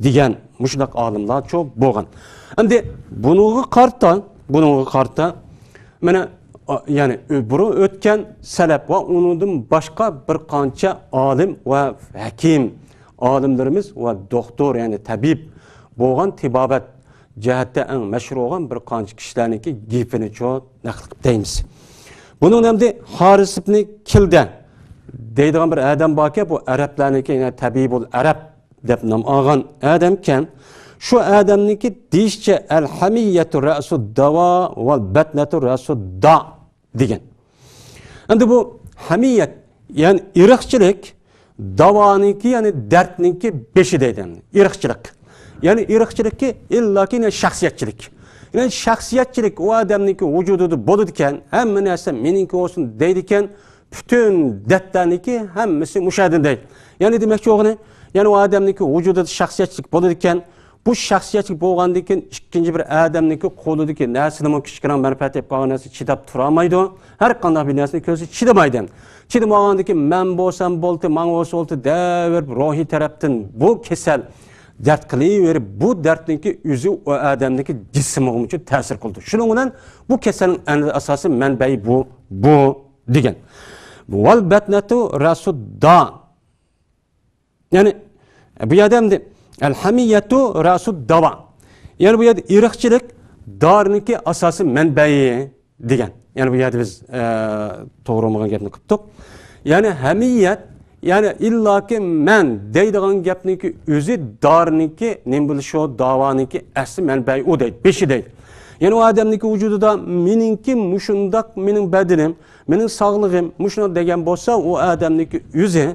دېگەن مۇشۇنداق ئالىملار چوق بولغان. ئەمدى بۇنىڭغا قارىتا، بۇنىڭغا قارىتا، مانا، ئا، يەنى ئۆ-، بۇرۇن ئۆتكەن سەلەپ ۋە ئۇنىڭدىن باشقا بىر قانچە ئالىم ۋە ھەكىم، ئالىملىرىمىز ۋە دوختۇر، يەنى تەبىب بولغان تېبابەت جەھەتتە ئەڭ مەشھۇر بولغان بىر قانچە كىشىلەرنىڭكى گېپىنى چوق نەقىل قىلىپ دەيمىز. بۇنىڭ ئەمدى ھارىس ئىبنى كىلدە دەيدىغان بىر ئادەم باركەن، بۇ ئەرەبلەرنىڭكى، يەنى تەبىبۇل ئەرەب دەپ نام ئالغان ئادەمكەن. شۇ ئادەمنىڭكى دېيىشىچە، ئەل ھەمىيەتۇ رەسۇد داۋا ۋەل بەتنەتۇ رەسۇد دا دېگەن. ئەمدى بۇ ھەمىيەت، يەنى ئىرقچىلىك، داۋانىڭكى، يەنى دەردنىڭكى بېشى دەيدۇ. ئىرقچىلىق. يەنى ئىرقچىلىقكى ئىللاكى يەنى شەخسىيەتچىلىك. يەنى شەخسىيەتچىلىك ئۇ ئادەمنىڭكى ۋۇجۇدىدا بولىدىكەن، ھەممە نەرسە مېنىڭكى بولسۇن دەيدىكەن، پۈتۈن دەردلەرنىڭكى ھەممىسى مۇشۇ يەردىن دەيدۇ. يەنى دېمەكچى بولغىنى، يەنى ئۇ ئادەمنىڭكى ۋۇجۇدىدا شەخسىيەتچىلىك بولىدىكەن، بۇ شەخسىيەتچىلىك بولغاندىن كېيىن ئىككىنچى بىر ئادەمنىڭكى قولىدىكى نەرسىنىمۇ كىچىككىنە مەنپەئەت ئېلىپ قالغان نەرسە چىداپ تۇرالمايدۇ. ھەر قانداق بىر نەرسىنى كۆرسە چىدىمايدۇ. چىدىمىغاندىن كېيىن مەن بولسام بولدى، ماڭا بولسا بولدى دەۋېرىپ روھىي تەرەپتىن بۇ كېسەل دەرد قىلىۋېرىپ، بۇ دەردنىڭكى ئۆزى ئۇ ئادەمنىڭكى جىسمىغىمۇ تەسىر قىلىدۇ. شۇنىڭ بىلەن بۇ كېسەلنىڭ ئەڭ ئاساسىي مەنبەيى بۇ، بۇ دېگەن. ۋەل بەتنەتۇ رەسۇد دا. يەنى بۇ يەردە ئەمدى ئەل ھەمىيەتۇ رەسۇد داۋا. يەنى بۇ يەردە ئىرقچىلىق دارىنىڭكى ئاساسىي مەنبەيى دېگەن. يەنى بۇ يەردە بىز، ئە، توغرا بولمىغان گەپنى قىپتۇق. يەنى ھەمىيەت، يەنى ئىللاكى مەن دەيدىغان گەپنىڭكى ئۆزى دارىنىڭكى نېمە بولۇشى، داۋانىڭكى ئەسلى مەنبەيى ئۇ دەيدۇ، بېشى دەيدۇ. يەنى ئۇ ئادەمنىڭكى ۋۇجۇدىدا مېنىڭكى مۇشۇنداق، مېنىڭ بەدىنىم، مېنىڭ ساغلىقىم مۇشۇنداق دېگەن بولسا، ئۇ ئادەمنىڭكى ئۆزى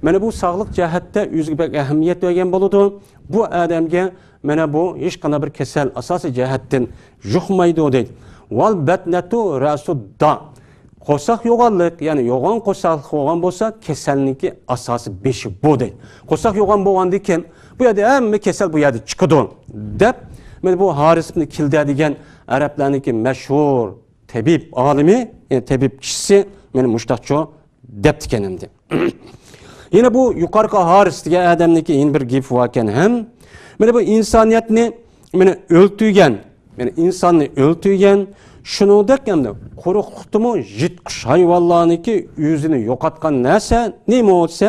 مانا بۇ ساغلىق جەھەتتە ئۆزىگە بەك ئەھمىيەت بەرگەن بولىدۇ. بۇ ئادەمگە مانا بۇ ھېچقانداق بىر كېسەل ئاساسىي جەھەتتىن يۇقمايدۇ دەيدۇ. ۋەل بەتنەتۇ رەسۇد دا. قورساق يوغانلىق، يەنى يوغان قورساقلىق بولغان بولسا، كېسەلنىڭكى ئاساسىي بېشى بۇ دەيدۇ. قورساق يوغان بولغاندىن كېيىن بۇ يەردە ھەممە كېسەل بۇ يەردە چىقىدۇ دەپ، مانا بۇ ھارىس ئىبنى كىلدە دېگەن ئەرەبلەرنىڭكى مەشھۇر تەبىب ئالىمى، يەنى تەبىب كىشىسى مانا مۇشۇنداقچۇ دەپتىكەن ئەمدى. يەنە بۇ يۇقىرىقى ھارىس دېگەن ئادەمنىڭكى يەنە بىر گېپى باركەن ھەم. مانا بۇ ئىنسانىيەتنى مانا ئۆلتۈرگەن، مانا ئىنساننى ئۆلتۈرگەن، شۇنىڭدەك ئەمدى قۇرۇقلۇقتىمۇ يىرتقۇچ ھايۋانلارنىڭكى ئۆزىنى يوقاتقان نەرسە نېمە دېسە،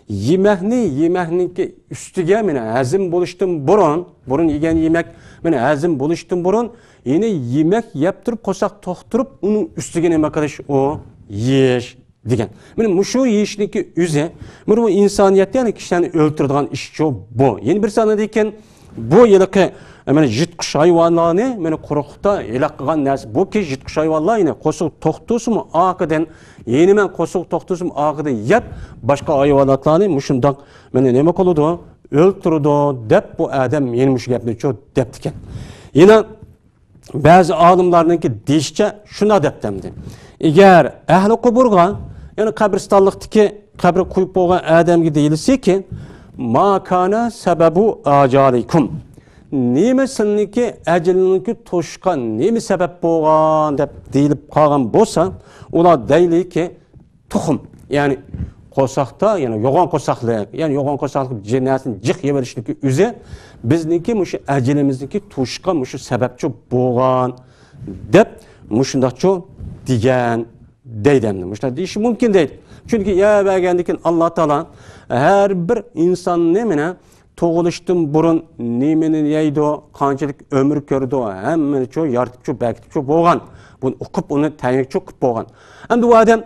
يېمەكنى، يېمەكنىڭكى ئۈستىگە مانا ھەزىم بولۇشتىن بۇرۇن، بۇرۇن يېگەن يېمەك مانا ھەزىم بولۇشتىن بۇرۇن، يەنە يېمەك يەپ تۇرۇپ، قورساق توق تۇرۇپ، ئۇنىڭ ئۈستىگە نېمە قىلىش؟ ئۇ يېيىش دېگەن. مانا مۇشۇ يېيىشنىڭكى ئۆزى، مانا بۇ ئىنسانىيەتتە يەنى كىشىلەرنى ئۆلتۈرىدىغان ئىشچۇ بۇ. يەنە بىرسى ئاندىن كېيىن بۇ ھېلىقى، مانا يىرتقۇچ ھايۋانلارنى مانا قۇرۇقلۇقتا ھېلاك قىلغان نەرسە. بۇ كى يىرتقۇچ ھايۋانلار يەنى قورسىقى توق تۇرسىمۇ ئارقىدىن، يەنە مەن قورسىقى توق تۇرسىمۇ ئارقىدىن يەپ، باشقا ھايۋاناتلارنى مۇشۇنداق مانا نېمە قىلىدۇ؟ ئۆلتۈرىدۇ دەپ بۇ ئادەم يەنە مۇشۇ گەپنى چۇ دەپتىكەن. يەنە بەزى ئالىملارنىڭكى دېيىشىچە شۇنداق دەپتىمدى. ئەگەر ئەھلى قۇبۇرغا، يەنى قەبرىستانلىقتىكى قەبرە قويۇپ بولغان ئادەمگە دېيىلسىكى، ما كان سەبەبۇ ئاجالىكۇم، نېمە سىلىنىڭكى ئەجىلىنىڭكى توشۇشقا نېمە سەۋەب بولغان دەپ دېيىلىپ قالغان بولسا، ئۇلار دەيلىكى، تۇخۇم، يەنى قورساقتا، يەنى يوغان قورساقلىق، يەنى يوغان قورساقلىق جى-، نەرسىنى جىق يەۋېلىشنىڭكى ئۆزى بىزنىڭكى مۇشۇ ئەجىلىمىزنىڭكى توشۇشقا مۇشۇ سەۋەبچۇ بولغان دەپ مۇشۇنداقچۇ دېگەن دەيدۇ ئەمدى. مۇشۇنداق دېيىشى مۇمكىن دەيدۇ. چۈنكى يەۋەرگەندىن كېيىن ئاللا تائالا ھەر بىر ئىنساننى مانا تۇغۇلۇشتىن بۇرۇن نېمىنى يەيدۇ، قانچىلىك ئۆمۈر كۆرىدۇ، ھەممىنى چۇ يارىتىپچۇ، بەركىتىپچۇ بولغان. بۇنى ئۇقۇپ، ئۇنى تەييارچۇ قىلىپ بولغان. ئەمدى ئۇ ئادەم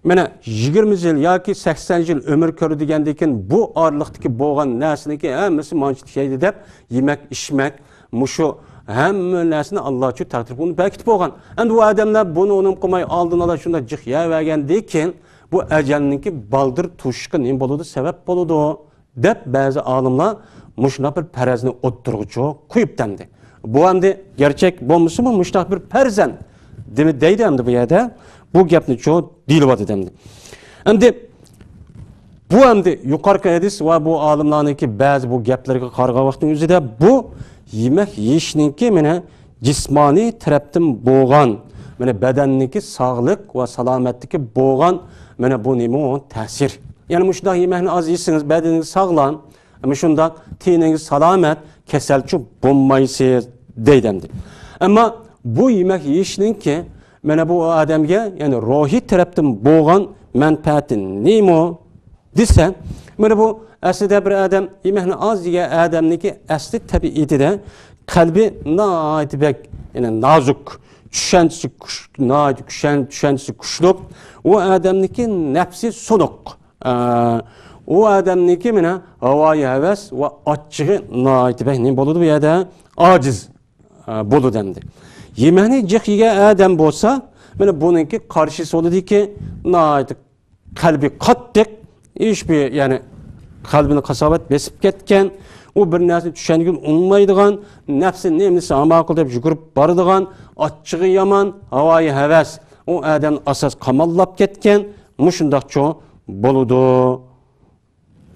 مانا يىگىرمە يىل ياكى سەكسەن يىل ئۆمۈر كۆرىدىكەندىكىن، بۇ ئارىلىقتىكى بولغان نەرسىنىڭكى ھەممىسى مانچىلىك يەيدۇ دەپ، يېمەك، ئىچمەك، مۇشۇ ھەممە نەرسىنى ئاللا چۇ تەقدىر قىلىپ ئۇنى بەركىتىپ بولغان. ئەمدى ئۇ ئادەملەر بۇنى ئۇنىمۇ قىلماي ئالدىن ئالا شۇنداق جىق يەۋەرگەندىكىن، بۇ ئەجەلنىڭكى بالدۇر توشۇشقا نېمە بولىدۇ؟ سەۋەب بولىدۇ. دەپ بەزى ئالىملار مۇشۇنداق بىر پەرەزنى ئوتتۇرىغا چوق قويۇپتۇ ئەمدى. بۇ ئەمدى گەرچەك بولمىسىمۇ مۇشۇنداق بىر پەرزەن دېمە-، دەيدۇ ئەمدى بۇ يەردە. بۇ گەپنى چوق دېيىلىۋاتىدۇ ئەمدى. ئەمدى بۇ ئەمدى يۇقىرىقى ھەدىس ۋە بۇ ئالىملارنىڭكى بەزى بۇ گەپلىرىگە قارىغان ۋاقىتنىڭ ئۆزىدە بۇ يېمەك يېيىشنىڭكى مانا جىسمانىي تەرەپتىن بولغان، مانا بەدەننىڭكى ساغلىق ۋە سالامەتلىكى بولغان مانا بۇ نېمە تەسىر. يەنى مۇشۇنداق يېمەكنى ئاز يېسىڭىز، بەدىنىڭىز ساغلام، مۇشۇنداق تېنىڭىز سالامەت، كېسەلچۇ بولمايسىز، دەيدۇ ئەمدى. ئەمما بۇ يېمەك يېيىشنىڭكى مانا بۇ ئادەمگە، يەنى روھىي تەرەپتىن بولغان مەنپەئەتى نېمە دېسە، مانا بۇ ئەسلىدە بىر ئادەم يېمەكنى ئاز يېگەن ئادەمنىڭكى ئەسلى تەبىئىتىدە قەلبى ناھايىتى بەك، يەنى نازۇك، چۈشەنچىسى كۈچ-، ناھايىتى كۈشەن-، چۈشەنچىسى كۈچلۈك، ئۇ ئادەمنىڭكى نەپسى سۇنۇق. ئە، ئۇ ئادەمنىڭكى مانا ھاۋايى ھەۋەس ۋە ئاچچىقى ناھايىتى بەك نېمە بولىدۇ بۇ يەردە؟ ئاجىز، ئە، بولىدۇ ئەمدى. يېمەكنى جىق يېگەن ئادەم بولسا، مانا بۇنىڭكى قارشىسى بولىدۇكى، ناھايىتى قەلبى قاتتىق، ھېچبىر، يەنى قەلبىنى قاساۋەت بېسىپ كەتكەن، ئۇ بىر نەرسىنى چۈشەنگىلى ئۇنىمايدىغان، نەپسى نېمە دېسە ئامال قىل دەپ يۈگۈرۈپ بارىدىغان، ئاچچىقى يامان، ھاۋايى ھەۋەس، ئۇ ئادەمنى ئاساس قاماللاپ كەتكەن، مۇشۇنداقچۇ بولىدۇ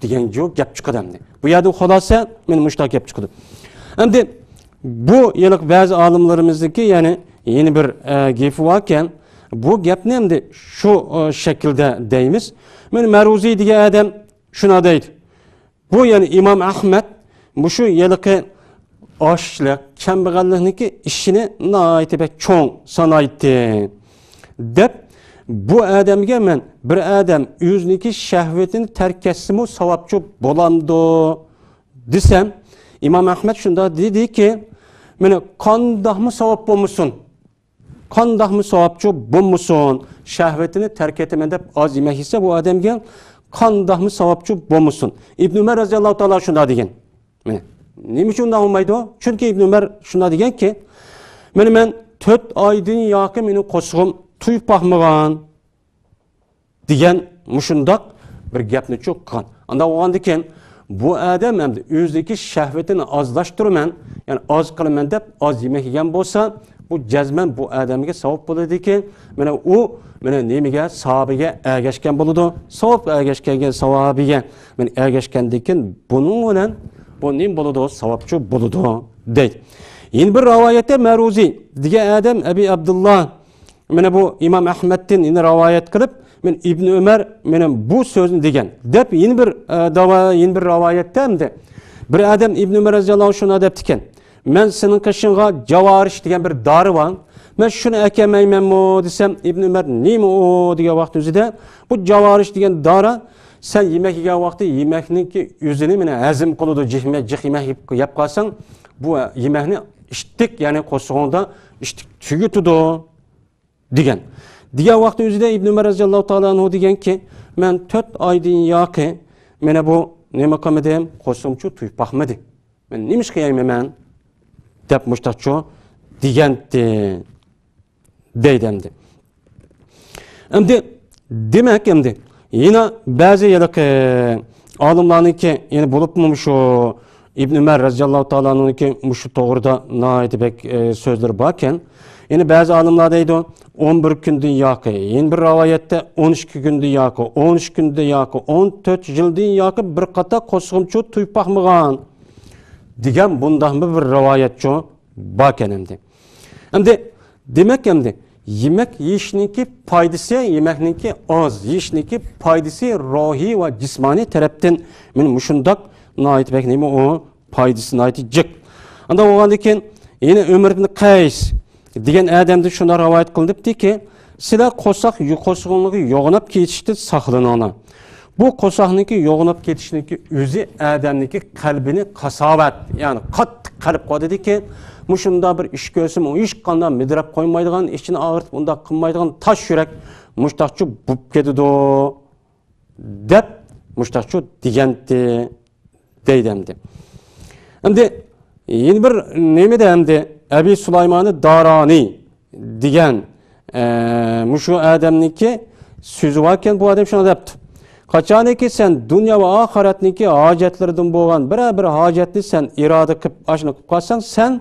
دېگەن جۇ گەپ چىقىدۇ ئەمدى. بۇ يەردىن خۇلاسە، مانا مۇشۇنداق گەپ چىقىدۇ. ئەمدى بۇ ھېلىقى بەزى ئالىملىرىمىزنىڭكى، يەنى يەنە بىر، ئە، گېپى باركەن، بۇ گەپنى ئەمدى شۇ، ئە، شەكىلدە دەيمىز. مانا مەرۇزى دېگەن ئادەم شۇنداق دەيدۇ. بۇ، يەنى ئىمام ئەخمەت مۇشۇ ھېلىقى ئاچلىق، كەمبەغەللىكنىڭكى ئىشىنى ناھايىتى بەك چوڭ سانايتتى، دەپ، بۇ ئادەمگە مەن، بىر ئادەم ئۆزىنىڭكى شەھۋىتىنى تەرك ئەتسىمۇ ساۋابچۇ بولامدۇ دېسەم، ئىمام ئەخمەت شۇنداق دېدىكى، مانا، قانداقمۇ ساۋاب بولمىسۇن، قانداقمۇ ساۋابچۇ بولمىسۇن، شەھۋىتىنى تەرك ئېتىمەن دەپ ئاز يېمەك يېسە بۇ ئادەمگە قانداقمۇ ساۋابچۇ بولمىسۇن. ئىبن ئۆمەر رەزىياللاھۇ تائالا شۇنداق دېگەن. مانا، نېمە ئۈچۈن ئۇنداق بولمايدۇ؟ چۈنكى ئىبن ئۆمەر شۇنداق دېگەنكى، مانا مەن تۆت ئايدىن ياقى مېنىڭ قورسىقىم تويۇپ باقمىغان. دېگەن مۇشۇنداق بىر گەپنى چۇ قىلغان. ئانداق بولغاندىكىن، بۇ ئادەم ئەمدى ئۆزىدىكى شەھۋىتىنى ئازلاشتۇرىمەن، يەنى ئاز قىلىمەن دەپ ئاز يېمەك يېگەن بولسا، بۇ جەزمەن بۇ ئادەمگە ساۋاب بولىدىكەن. مانا ئۇ، مانا نېمىگە، ساۋابىگە ئەگەشكەن بولىدۇ. ساۋابقا ئەگەشكەنگە، ساۋابىگە مانا ئەگەشكەندىكىن، بۇنىڭ بىلەن بۇ نېمە بولىدۇ؟ ساۋابچۇ بولىدۇ، دەيدۇ. يەنە بىر رىۋايەتتە مەرۇزى دېگەن ئادەم ئەبى ئابدۇللا مانا بۇ ئىمام ئەھمەدتىن يەنە رىۋايەت قىلىپ، مانا ئىبن ئۆمەر مانا بۇ سۆزنى دېگەن، دەپ يەنە بىر، ئە، داۋا-، يەنە بىر رىۋايەتتە ئەمدى بىر ئادەم ئىبن ئۆمەر رەزىياللاھۇ شۇنداق دەپتىكەن، مەن سېنىڭ قېشىڭغا جاۋارىش دېگەن بىر دارى بار، مەن شۇنى ئەكەلمەيمەنمۇ دېسەم، ئىبن ئۆمەر نېمە ئۇ دېگەن ۋاقىت ئۆزىدە، بۇ جاۋارىش دېگەن دارى سەن يېمەك يېگەن ۋاقىتتا يېمەكنىڭكى ئۆزىنى مانا ھەزىم قىلىدۇ، جىق يېمەك، جىق يېمەك يەپ، يەپ قالساڭ، بۇ يېمەكنى ئىتتىك، يەنى قورسىقىڭدا ئىتتىك تۈگىتىدۇ. دېگەن. دېگەن ۋاقىتتا ئۆزىدە ئىبن ئۆمەر رەزىياللاھۇ تائالا ئەنھۇ دېگەنكى، مەن تۆت ئايدىن ياقى مانا بۇ نېمە قىلمىدىم، قورسىقىمچۇ تويۇپ باقمىدى. مەن نېمە ئىش قىلىمەن دەپ مۇشتاقچۇ دېگەنتى، دەيدۇ ئەمدى. ئەمدى، دېمەك، ئەمدى يەنە بەزى ھېلىقى ئالىملارنىڭكى، يەنە بولۇپمۇ شۇ ئىبن ئۆمەر رەزىياللاھۇ تائالا ئەنھۇنىڭكى مۇشۇ توغرىدا ناھايىتى بەك، ئە، سۆزلىرى باركەن. يەنە بەزى ئالىملار دەيدۇ، ئون بىر كۈندىن ياقى، يەنە بىر رىۋايەتتە ئون ئىككى كۈندىن ياقى، ئون ئۈچ كۈندىن ياقى، ئون تۆت يىلدىن ياقى بىر قاتار قورسىقىمچۇ تويۇپ باقمىغان دېگەن بۇنداقمۇ بىر رىۋايەتچۇ باركەن ئەمدى. ئەمدى، دېمەك، ئەمدى يېمەك يېيىشنىڭكى پايدىسى، يېمەكنىڭكى ئاز يېيىشنىڭكى پايدىسى روھىي ۋە جىسمانىي تەرەپتىن مانا مۇشۇنداق ناھايىتى بەك نېمە ئۇ پايدىسى ناھايىتى جىق. ئانداق بولغاندىن كېيىن يەنە ئۆمەر ئىبن قەيس دېگەن ئادەمدىن شۇنداق رىۋايەت قىلىنىپتىكى، سىلەر قورساق، قورسىقىڭلارغا يوغىناپ كېتىشتىن ساقلىنىڭلار. بۇ قورساقنىڭكى يوغىناپ كېتىشنىڭكى ئۆزى ئادەمنىڭكى قەلبىنى قاساۋەت، يەنى قاتتىق قەلب قويىدىكەن. مۇشۇنداق بىر ئىش كۆرسىمۇ، ھېچقانداق مىدىراپ قويمايدىغان، ئىچىنى ئاغرىتىپ ئۇنداق قىلمايدىغان تاش يۈرەك مۇشتاقچۇ بوپ كېتىدۇ، دەپ مۇشتاقچۇ دېگەنتى. دەيدۇ ئەمدى. ئەمدى يەنە بىر نېمىدە ئەمدى ئەبى سۇلايمانى دارانى دېگەن، ئە، مۇشۇ ئادەمنىڭكى سۆزى باركەن، بۇ ئادەم شۇنداق دەپتۇ. قاچانكى سەن دۇنيا ۋە ئاخىرەتنىڭكى ھاجەتلىرىدىن بولغان بىرەر بىر ھاجەتنى سەن ئىرادە قىلىپ، ئاشۇنى قىلىپ قالساڭ، سەن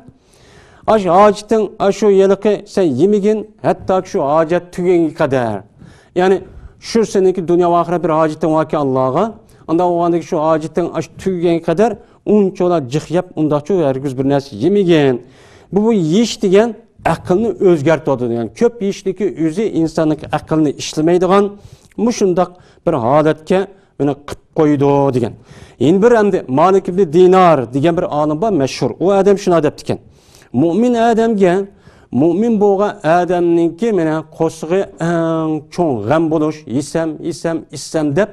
ئاش ھاجىتىڭ ئاشۇ ھېلىقى سەن يېمىگىن، ھەتتاكى شۇ ھاجەت تۈگىگەنگە قەدەر. يەنى شۇ سېنىڭكى دۇنيا ۋە ئاخىرەت بىر ھاجىتىڭ باركەن ئاللاغا. ئانداق بولغاندىكى شۇ ھاجىتىڭ ئاش تۈگىگەنگە قەدەر ئۇنچىۋالا جىق يەپ ئۇنداقچۇ ھەرگىز بىر نەرسە يېمىگىن. بۇ، بۇ يېيىش دېگەن ئەقىلنى ئۆزگەرتىۋاتىدۇ. يەنى كۆپ يېيىشنىكى ئۆزى ئىنساننىڭ ئەقلىنى ئىشلىمەيدىغان مۇشۇنداق بىر ھالەتكە ئۇنى قىپ قويىدۇ دېگەن. يەنە بىر ئەمدى مالىك ئىبنى دىنار دېگەن بىر ئالىم بار، مەشھۇر. ئۇ ئادەم شۇنداق دەپتىكەن. مۇئمىن ئادەمگە، مۇئمىن بولغان ئادەمنىڭكى مانا قورسىقى ئەڭ چوڭ غەم بولۇش، يېسەم، يېسەم، ئىچسەم دەپ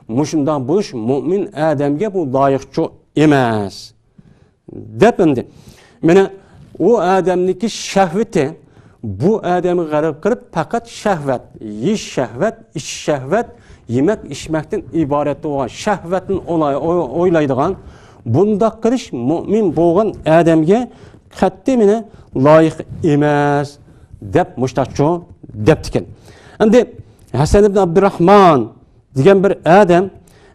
مۇشۇنداق بولۇش مۇئمىن ئادەمگە بۇ لايىقچۇ ئەمەس. دەپ ئەمدى. مانا ئۇ ئادەمنىڭكى شەھۋىتى بۇ ئادەمگە غەلىبە قىلىپ، پەقەت شەھۋەت، يېيىش شەھۋەت، ئىچىش شەھۋەت، يېمەك ئىچمەكتىن ئىبارەت بولغان شەھۋەتنى ئولاي-، ئو-، ئويلايدىغان، بۇنداق قىلىش مۇئمىن بولغان ئادەمگە قەتئىي مانا لايىق ئەمەس، دەپ مۇشتاقچۇ دەپتىكەن. ئەمدى ھەسەن ئىبن ئابدۇراھمان دېگەن بىر ئادەم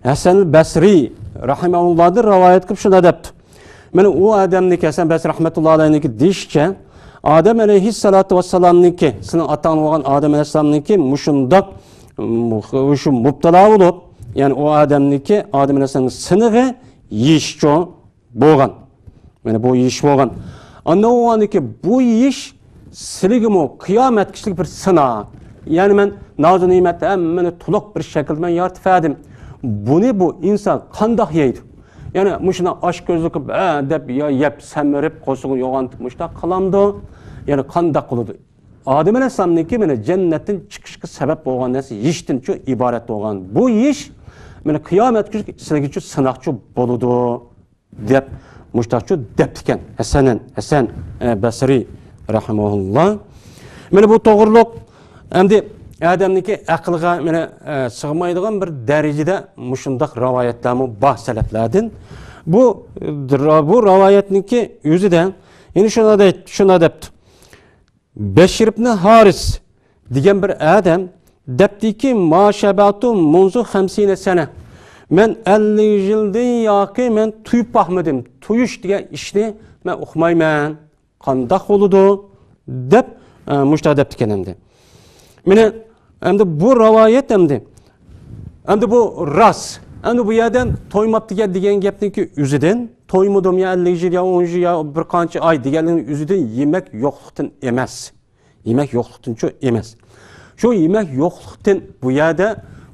ھەسەن بەسرى رەھىمەھۇللاھدىن رىۋايەت قىلىپ شۇنداق دەپتۇ. مانا ئۇ ئادەمنىڭكى، ھەسەن بەسرى رەھمەتۇللاھى ئەلەيھنىڭكى دېيىشىچە، ئادەم ئەلەيھىسسالاتۇ ۋەسسالامنىڭكى، سېنىڭ ئاتاڭ بولغان ئادەم ئەلەيھىسسالامنىڭكى مۇشۇنداق، م-، شۇ مۇپتىلا بولۇپ، يەنى ئۇ ئادەمنىڭكى، ئادەم ئەلەيھىسسالامنىڭ سىنىقى يېيىشچۇ بولغان. مانا بۇ يېيىش بولغان. ئاندىن ئۇ ئاندىكى بۇ يېيىش سىلىگىمۇ قىيامەتكىچىلىك بىر سىناق. يەنى مەن نازۇ نېمەت ھەممىنى تولۇق بىر شەكىلدە مەن يارىتىپ بەردىم. بۇنى بۇ ئىنسان قانداق يەيدۇ؟ يەنى مۇشۇنداق ئاچكۆزلۈك، ھە، دەپ يا يەپ سەمرىپ، قورسىقىنى يوغان مۇشۇنداق قىلامدۇ؟ يەنى قانداق قىلىدۇ؟ ئادەم ئەلەيھىسسالامنىڭكى مانا جەننەتتىن چىقىشقا سەۋەب بولغان نەرسە يېيىشتىنچۇ ئىبارەت بولغان. بۇ يېيىش مانا قىيامەتكىچە سىلىگىچۇ سىناقچۇ بولىدۇ. دەپ مۇشتاقچۇ دەپتىكەن ھەسەنەن، ھەسەن، ئە، بەسرى رەھىمەھۇللا. مانا بۇ توغرۇلۇق ئەمدى ئادەمنىڭكى ئەقلىگە مانا، ئە، سىغمايدىغان بىر دەرىجىدە مۇشۇنداق رىۋايەتلەرمۇ بار سەلەفلەردىن. بۇ، بۇ رىۋايەتنىڭكى ئۆزىدە يەنە شۇنداق دەيت-، شۇنداق دەپتۇ. بەشىر ئىبنى ھارىس دېگەن بىر ئادەم دەپتىكى، ما شەبەتۇ مۇنزۇ خەمسىنە سەنە. مەن ئەللىك يىلدىن ياقى مەن تويۇپ باقمىدىم. تويۇش دېگەن ئىشنى مەن ئۇقمايمەن. قانداق بولىدۇ؟ دەپ، ئە، مۇشۇنداق دەپتىكەن ئەمدى. مانا ئەمدى بۇ رىۋايەت ئەمدى. ئەمدى بۇ راست. ئەمدى بۇ يەردە تويماپتىكەن دېگەن گەپنىڭكى ئۆزىدىن، تويمىدىم يا ئەللىك يىل يا ئون يىل يا بىر قانچە ئاي دېگەنلىكنىڭ ئۆزىدىن يېمەك يوقلۇقتىن ئەمەس. يېمەك يوقلۇقتىنچۇ ئەمەس. شۇ يېمەك يوقلۇقتىن بۇ يەردە،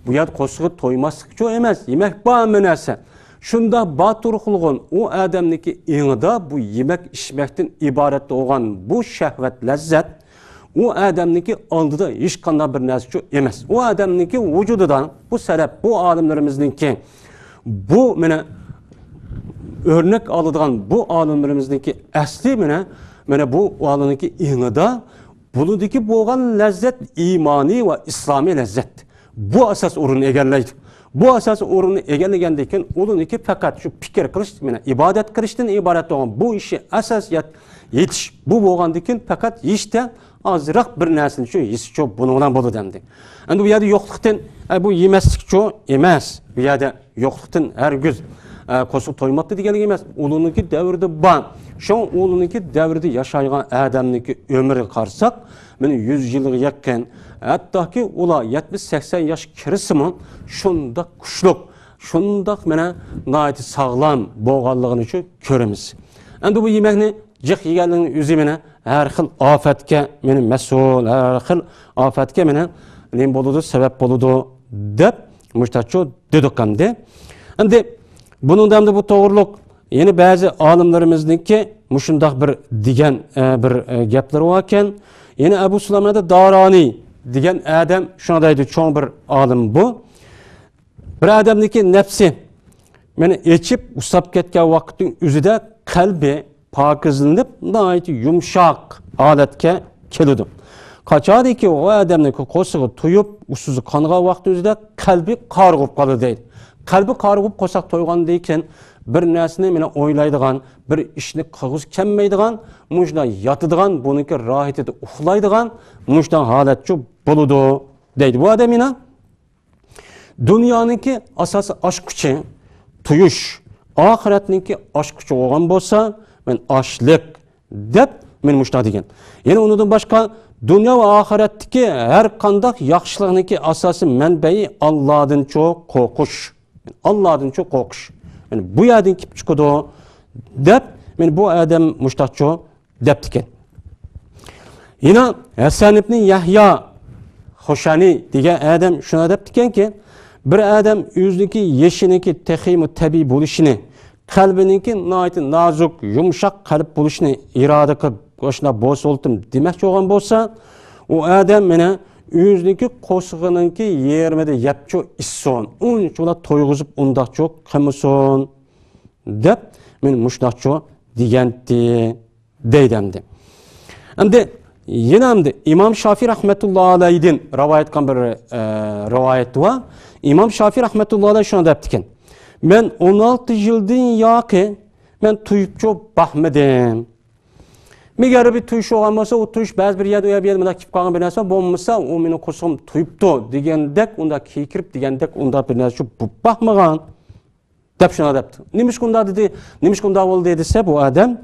بۇ يەردە قورسىقى تويماسلىقچۇ ئەمەس. يېمەك بار ھەممە نەرسە. شۇنداق بار تۇرۇقلىغان ئۇ ئادەمنىڭكى ئېڭىدا بۇ يېمەك ئىچمەكتىن ئىبارەت بولغان بۇ شەھۋەت لەززەت ئۇ ئادەمنىڭكى ئالدىدا ھېچقانداق بىر نەرسىچۇ ئەمەس. ئۇ ئادەمنىڭكى ۋۇجۇدىدا بۇ سەلەپ، بۇ ئالىملىرىمىزنىڭكى بۇ مانا ئۆرنەك ئالىدىغان بۇ ئالىملىرىمىزنىڭكى ئەسلى مانا، مانا بۇ ئالىمنىڭكى ئېڭىدا بۇنىڭدىكى بولغان لەززەت ئىمانىي ۋە ئىسلامىي لەززەت. بۇ ئاساس ئورۇننى ئىگىلەيدۇ. بۇ ئاساس ئورۇننى ئىگىلىگەندىن كېيىن ئۇنىڭكى پەقەت شۇ پىكىر قىلىش، مانا ئىبادەت قىلىشتىن ئىبارەت بولغان بۇ ئىشى ئاساسىيەت يېتىش. بۇ بولغاندىن كېيىن پەقەت يېيىشتە ئازراق بىر نەرسىنى شۇ يېسىچۇ بۇنىڭ بىلەن بولىدۇ ئەمدى. ئەمدى بۇ يەردە يوقلۇقتىن، ئە، بۇ يېمەسلىكچۇ ئەمەس. بۇ يەردە يوقلۇقتىن ھەرگىز، ئە، قورسىقى تويماپتۇ دېگەنلىك ئەمەس. ئۇلۇنىڭكى دەۋرىدە بار. شۇڭا ئۇلۇنىڭكى دەۋرىدە ياشايدىغان ئادەمنىڭكى ئۆمرىگە قارىساق، مانا يۈز يىلغا يېقىن، ھەتتاكى ئۇلار يەتمىش سەكسەن ياش كىرسىمۇ، شۇنداق كۈچلۈك، شۇنداق مانا ناھايىتى ساغلام بولغانلىقىنى شۇ كۆرىمىز. ئەمدى بۇ يېمەكنى جىق يېگەنلىكنىڭ ئۆزى مانا ھەر خىل ئاپەتكە مانا مەسئۇل، ھەر خىل ئاپەتكە مانا نېمە بولىدۇ، سەۋەب بولىدۇ دەپ مۇشتاچۇ دېدۇق ئەمدى. ئەمدى بۇنىڭدا ئەمدى بۇ توغرۇلۇق يەنە بەزى ئالىملىرىمىزنىڭكى مۇشۇنداق بىر دېگەن، ئە، بىر، ئە، گەپلىرى باركەن. يەنە ئەبۇ سۇلەيمانە دارانى دېگەن ئادەم شۇنداق دەيدۇ، چوڭ بىر ئالىم بۇ. بىر ئادەمنىڭكى نەپسى مانا ئېچىپ، ئۇسساپ كەتكەن ۋاقىتنىڭ ئۆزىدە قەلبى پاكىزلىنىپ، ناھايىتى يۇمشاق ھالەتكە كېلىدۇ. قاچانكى ئۇ ئادەمنىڭ قورسىقى تويۇپ، ئۇسسىزى قانغان ۋاقىتنىڭ ئۆزىدە قەلبى قارىغۇپ قالىدۇ دەيدۇ. قەلبى قارىغۇپ، قورساق تويغاندىن كېيىن بىر نەرسىنى مانا ئويلايدىغان، بىر ئىشنى قىلغۇسى كەلمەيدىغان، مۇشۇنداق ياتىدىغان، بۇنىڭكى راھىتىدا ئۇخلايدىغان، مۇشۇنداق ھالەتچۇ بولىدۇ دەيدۇ. بۇ ئادەم يەنە دۇنيانىڭكى ئاساسىي ئاچقۇچى تويۇش، ئاخىرەتنىڭكى ئاچقۇچى بولغان بولسا، مەن ئاچلىق دەپ، مەن مۇشۇنداق دېگەن. يەنە ئۇنىڭدىن باشقا، دۇنيا ۋە ئاخىرەتتىكى ھەر قانداق ياخشىلىقنىڭكى ئاساسىي مەنبەيى ئاللادىنچۇ قورقۇش. ئاللادىنچۇ قورقۇش. يەنى بۇ يەردىن كېلىپ چىقىدۇ دەپ، مەن بۇ ئادەم مۇشۇنداقچۇ دەپتىكەن. يەنە ھەسەن ئىبنى يەھيا خۇشانى دېگەن ئادەم شۇنداق دەپتىكەنكى، بىر ئادەم ئۆزىنىڭكى يېشىنىڭكى تېخىمۇ تەبىئىي بولۇشىنى، قەلبىنىڭكى ناھايىتى نازۇك، يۇمشاق قەلب بولۇشىنى ئىرادە قىلىپ، ئاشۇنداق بولسا بولدۇم دېمەكچى بولغان بولسا، ئۇ ئادەم مانا ئۆزىنىڭكى قورسىقىنىڭكى يېرىمىدا يەپچۇ ئىچسۇن، ئۇنچىۋالا تويغۇزۇپ ئۇنداقچۇ قىلمىسۇن، دەپ مانا مۇشۇنداقچۇ دېگەنتى. دەيدۇ ئەمدى. ئەمدى يەنە ئەمدى ئىمام شافىي رەھمەتۇللا ئەلەيھىدىن رىۋايەت قىلغان بىر، ئە، رىۋايەت بار. ئىمام شافىي رەھمەتۇللا ئەلەيھ شۇنداق دەپتىكەن: مەن ئون ئالتە يىلدىن ياقى مەن تويۇپچۇ باقمىدىم. مەگەر بىر تويۇش بولغان بولسا، ئۇ تويۇش بەزى بىر يەردە، ئۇ يەردە بىر نەرسە بولمىسا، ئۇ مېنىڭ قورسىقىم تويۇپتۇ دېگەندەك، ئۇنداق كېكىرىپ دېگەندەك، ئۇنداق بىر نەرسە بولۇپ باقمىغان. دەپ شۇنداق دەپتۇ. نېمىشقا ئۇنداق دېدى؟ نېمىشقا ئۇنداق بولدى دېسە، بۇ ئادەم،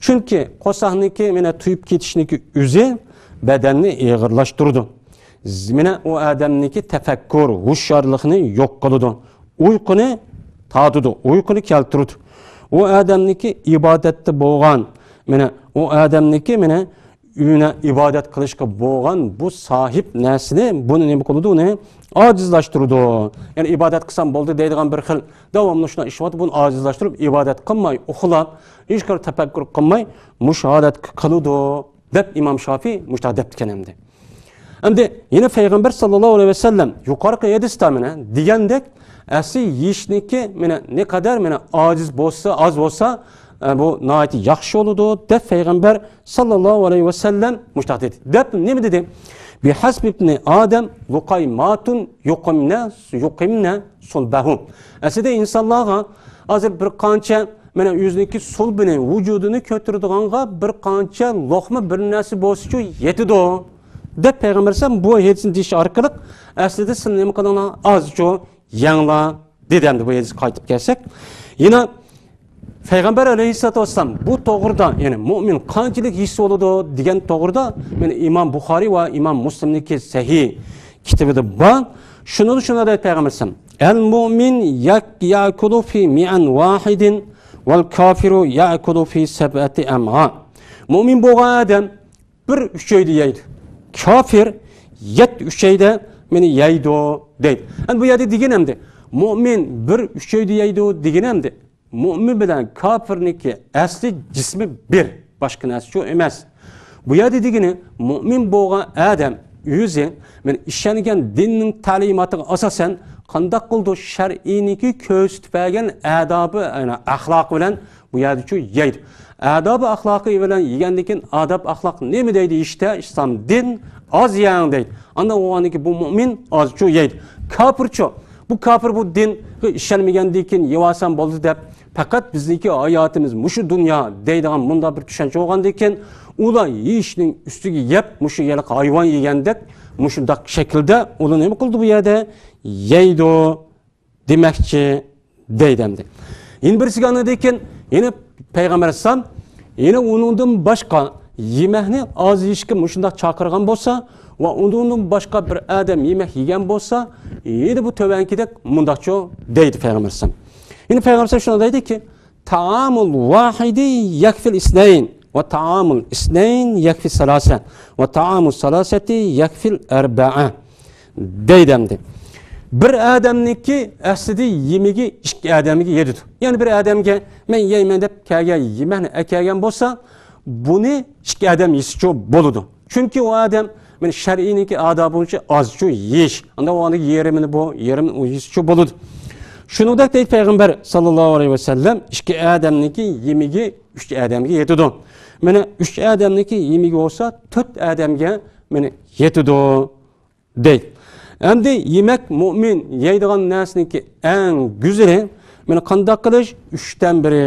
چۈنكى قورساقنىڭكى مانا تويۇپ كېتىشنىڭكى ئۆزى بەدەننى ئېغىرلاشتۇرىدۇ. ز-، مانا ئۇ ئادەمنىڭكى تەپەككۇر، ھوشيارلىقنى يوق قىلىدۇ. ئۇيقۇنى تارتىدۇ، ئۇيقۇنى كەلتۈرىدۇ. ئۇ ئادەمنىڭكى ئىبادەتتە بولغان، مانا ئۇ ئادەمنىڭكى مانا ئۆيىنى ئىبادەت قىلىشقا بولغان بۇ ساھىب نەرسىنى، بۇنى نېمە قىلىدۇ؟ ئۇنى ئاجىزلاشتۇرىدۇ. يەنى ئىبادەت قىلسام بولدى دەيدىغان بىر خىل داۋاملىق شۇنداق ئىش بار، بۇنى ئاجىزلاشتۇرۇپ، ئىبادەت قىلماي، ئۇخلاپ، ھېچقانداق تەپەككۇر قىلماي، مۇشۇ ھالەتكە قالىدۇ، دەپ ئىمام شافىي مۇشۇنداق دەپتىكەن ئەمدى. ئەمدى يەنە پەيغەمبەر ساللاللاھۇ ئەلەيھى ۋەسەللەم يۇقىرىقى ھەدىستە مانا دېگەندەك، ئەسلى يېشىنىڭكى مانا نەقەدەر مانا ئاجىز بولسا، ئاز بولسا، ئە، بۇ ناھايىتى ياخشى بولىدۇ، دەپ پەيغەمبەر ساللاللاھۇ ئەلەيھى ۋەسەللەم مۇشۇنداق دېدى. دەپ نېمە دېدى؟ بىھەسبىبنى ئادەم لۇقەيماتۇن يۇقىمنە، يۇقىمنە سۇلبەھۇ. ئەسلىدە ئىنسانلارغا ھازىر بىر قانچە مانا ئۆزىنىڭكى سۇلبىنى، ۋۇجۇدىنى كۆتۈرىدىغانغا بىر قانچە لوقما بىر نەرسە بولسىچۇ يېتىدۇ، دەپ پەيغەمبەر ئەلەيھىسسالام بۇ ھەدىسنى دېيىش ئارقىلىق ئەسلىدە سىلەر نېمە قىلىڭلار، ئازچۇ يەڭلار، دېدى. ئەمدى بۇ ھەدىسكە قايتىپ كەلسەك، يەنە پەيغەمبەر ئەلەيھىسسالاتۇ ۋەسسالام بۇ توغرىدا، يەنى مۇئمىن قانچىلىك يېسە بولىدۇ دېگەن توغرىدا، مانا ئىمام بۇخارىي ۋە ئىمام مۇسلىمنىڭكى سەھىھ كىتابىدا بار. شۇنىدا شۇنداق دەيدۇ پەيغەمبەر ئەلەيھىسسالام: ئەل مۇئمىن يەك-، يەكۇلۇ فى مىئەن ۋاھىدىن ۋەل كافىرۇ يەكۇلۇ فى سەبئەتى ئەمئا. مۇئمىن بولغان ئادەم بىر ئۈچەيدە يەيدۇ. كافىر يەتتە ئۈچەيدە مانا يەيدۇ، دەيدۇ. ئەمدى بۇ يەردە دېگىنى ئەمدى، مۇئمىن بىر ئۈچەيدە يەيدۇ دېگىنى ئەمدى، مۇئمىن بىلەن كاپىرنىڭكى ئەسلى جىسمى بىر، باشقا نەرسىچۇ ئەمەس. بۇ يەردە دېگىنى، مۇئمىن بولغان ئادەم ئۆزى مانا ئىشەنگەن دىننىڭ تەلىماتىغا ئاساسەن قانداق قىلىدۇ؟ شەرئىينىڭكى كۆرسىتىپ بەرگەن ئادابى، يەنى ئەخلاقى بىلەن بۇ يەردىچۇ يەيدۇ. ئادابى ئەخلاقى بىلەن يېگەندىن كېيىن، ئاداب ئەخلاق نېمە دەيدۇ؟ ئىشتە ئىسلام دىن، ئاز يەڭ دەيدۇ. ئاندىن ئۇنىڭكى بۇ مۇئمىن ئازچۇ يەيدۇ. كاپىرچۇ؟ بۇ كاپىر بۇ دىنغا ئىشەنمىگەندىن كېيىن يەۋالسام بولدى دەپ، پەقەت بىزنىڭكى ھاياتىمىز مۇشۇ دۇنيا دەيدىغان مۇنداق بىر چۈشەنچە بولغاندىن كېيىن، ئۇلار يېيىشنىڭ ئۈستىگە يەپ، مۇشۇ ھېلىقى ھايۋان يېگەندەك مۇشۇنداق شەكىلدە ئۇلار نېمە قىلىدۇ بۇ يەردە؟ يەيدۇ دېمەكچى دەيدۇ ئەمدى. يەنە بىرسىگە ئاندىن كېيىن، يەنە پەيغەمبەر ئەلەيھىسسالام يەنە ئۇنىڭدىن باشقا يېمەكنى ئاز يېيىشكە مۇشۇنداق چاقىرغان بولسا ۋە ئۇنىڭدىن باشقا بىر ئادەم يېمەك يېگەن بولسا، يەنە بۇ تۆۋەنكىدەك مۇنداقچۇ دەيدۇ پەيغەمبەر ئەلەيھىسسالام. يەنە پەيغەمبەر ئەلەيھىسسالام شۇنداق دەيدۇكى، تائامۇل ۋاھىدى يەكفىل ئىسنەين ۋە تائامۇل ئىسنەين يەكفىل سالاسە ۋە تائامۇل سالاسەتى يەكفىل ئەربەئە. دەيدۇ ئەمدى. بىر ئادەمنىڭكى ئەسلىدە يېمىكى ئىككى ئادەمگە يېتىدۇ. يەنى بىر ئادەمگە مەن يەيمەن دەپ كەلگەن يېمەكنى ئەكەلگەن بولسا، بۇنى ئىككى ئادەم يېسىچۇ بولىدۇ. چۈنكى ئۇ ئادەم مانا شەرئىينىڭكى ئادابى بويىچە ئازچۇ يېيىش. ئاندىن ئۇ ئاندىن يېرىمىنى بۇ، يېرىمىنى ئۇ يېسىچۇ بولىدۇ. شۇنىڭدەك دەيدۇ پەيغەمبەر ساللاللاھۇ ئەلەيھى ۋەسەللەم، ئىككى ئادەمنىڭكى يېمىكى ئۈچ ئادەمگە يېتىدۇ. مانا ئۈچ ئادەمنىڭكى يېمىكى بولسا تۆت ئادەمگە مانا يېتىدۇ. دەيدۇ. ئەمدى يېمەك مۇئمىن يەيدىغان نەرسىنىڭكى ئەڭ گۈزىلى، مانا قانداق قىلىش؟ ئۈچتىن بىرى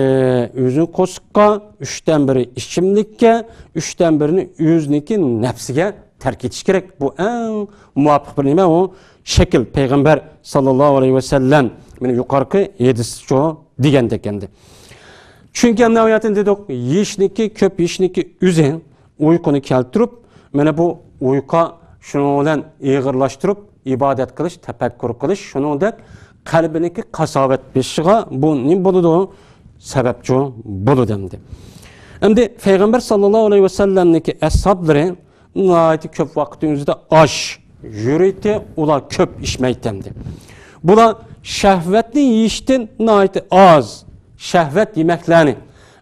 ئۆزىنىڭ قورسىقىغا، ئۈچتىن بىرى ئىچىملىككە، ئۈچتىن بىرىنى ئۆزىنىڭكى نەپسىگە تەرك ئېتىش كېرەك. بۇ ئەڭ مۇۋاپىق بىر نېمە، ئۇ شەكىل، پەيغەمبەر ساللاللاھۇ ئەلەيھى ۋەسەللەم مانا يۇقىرىقى ھەدىسچۇ دېگەندەك ئەمدى. چۈنكى ئەمدى ئايەتتىن دېدۇق، يېيىشنىڭكى، كۆپ يېيىشنىڭكى ئۆزى ئۇيقۇنى كەلتۈرۈپ، مانا بۇ ئۇيقۇ شۇنىڭ بىلەن ئېغىرلاشتۇرۇپ، ئىبادەت قىلىش، تەپەككۇر قىلىش، شۇنىڭدەك قەلبىنىڭكى قاساۋەت بېسىشىغا بۇ نېمە بولىدۇ؟ سەۋەبچۇ بولىدۇ ئەمدى. ئەمدى پەيغەمبەر ساللاللاھۇ ئەلەيھى ۋەسەللەمنىڭكى ئەسھابلىرى ناھايىتى كۆپ ۋاقىتنىڭ ئۆزىدە ئاش يېيەتتى، ئۇلار كۆپ ئىچمەيتتى ئەمدى. بۇلار شەھۋەتنى يېيىشتىن ناھايىتى ئاز، شەھۋەت يېمەكلەرنى،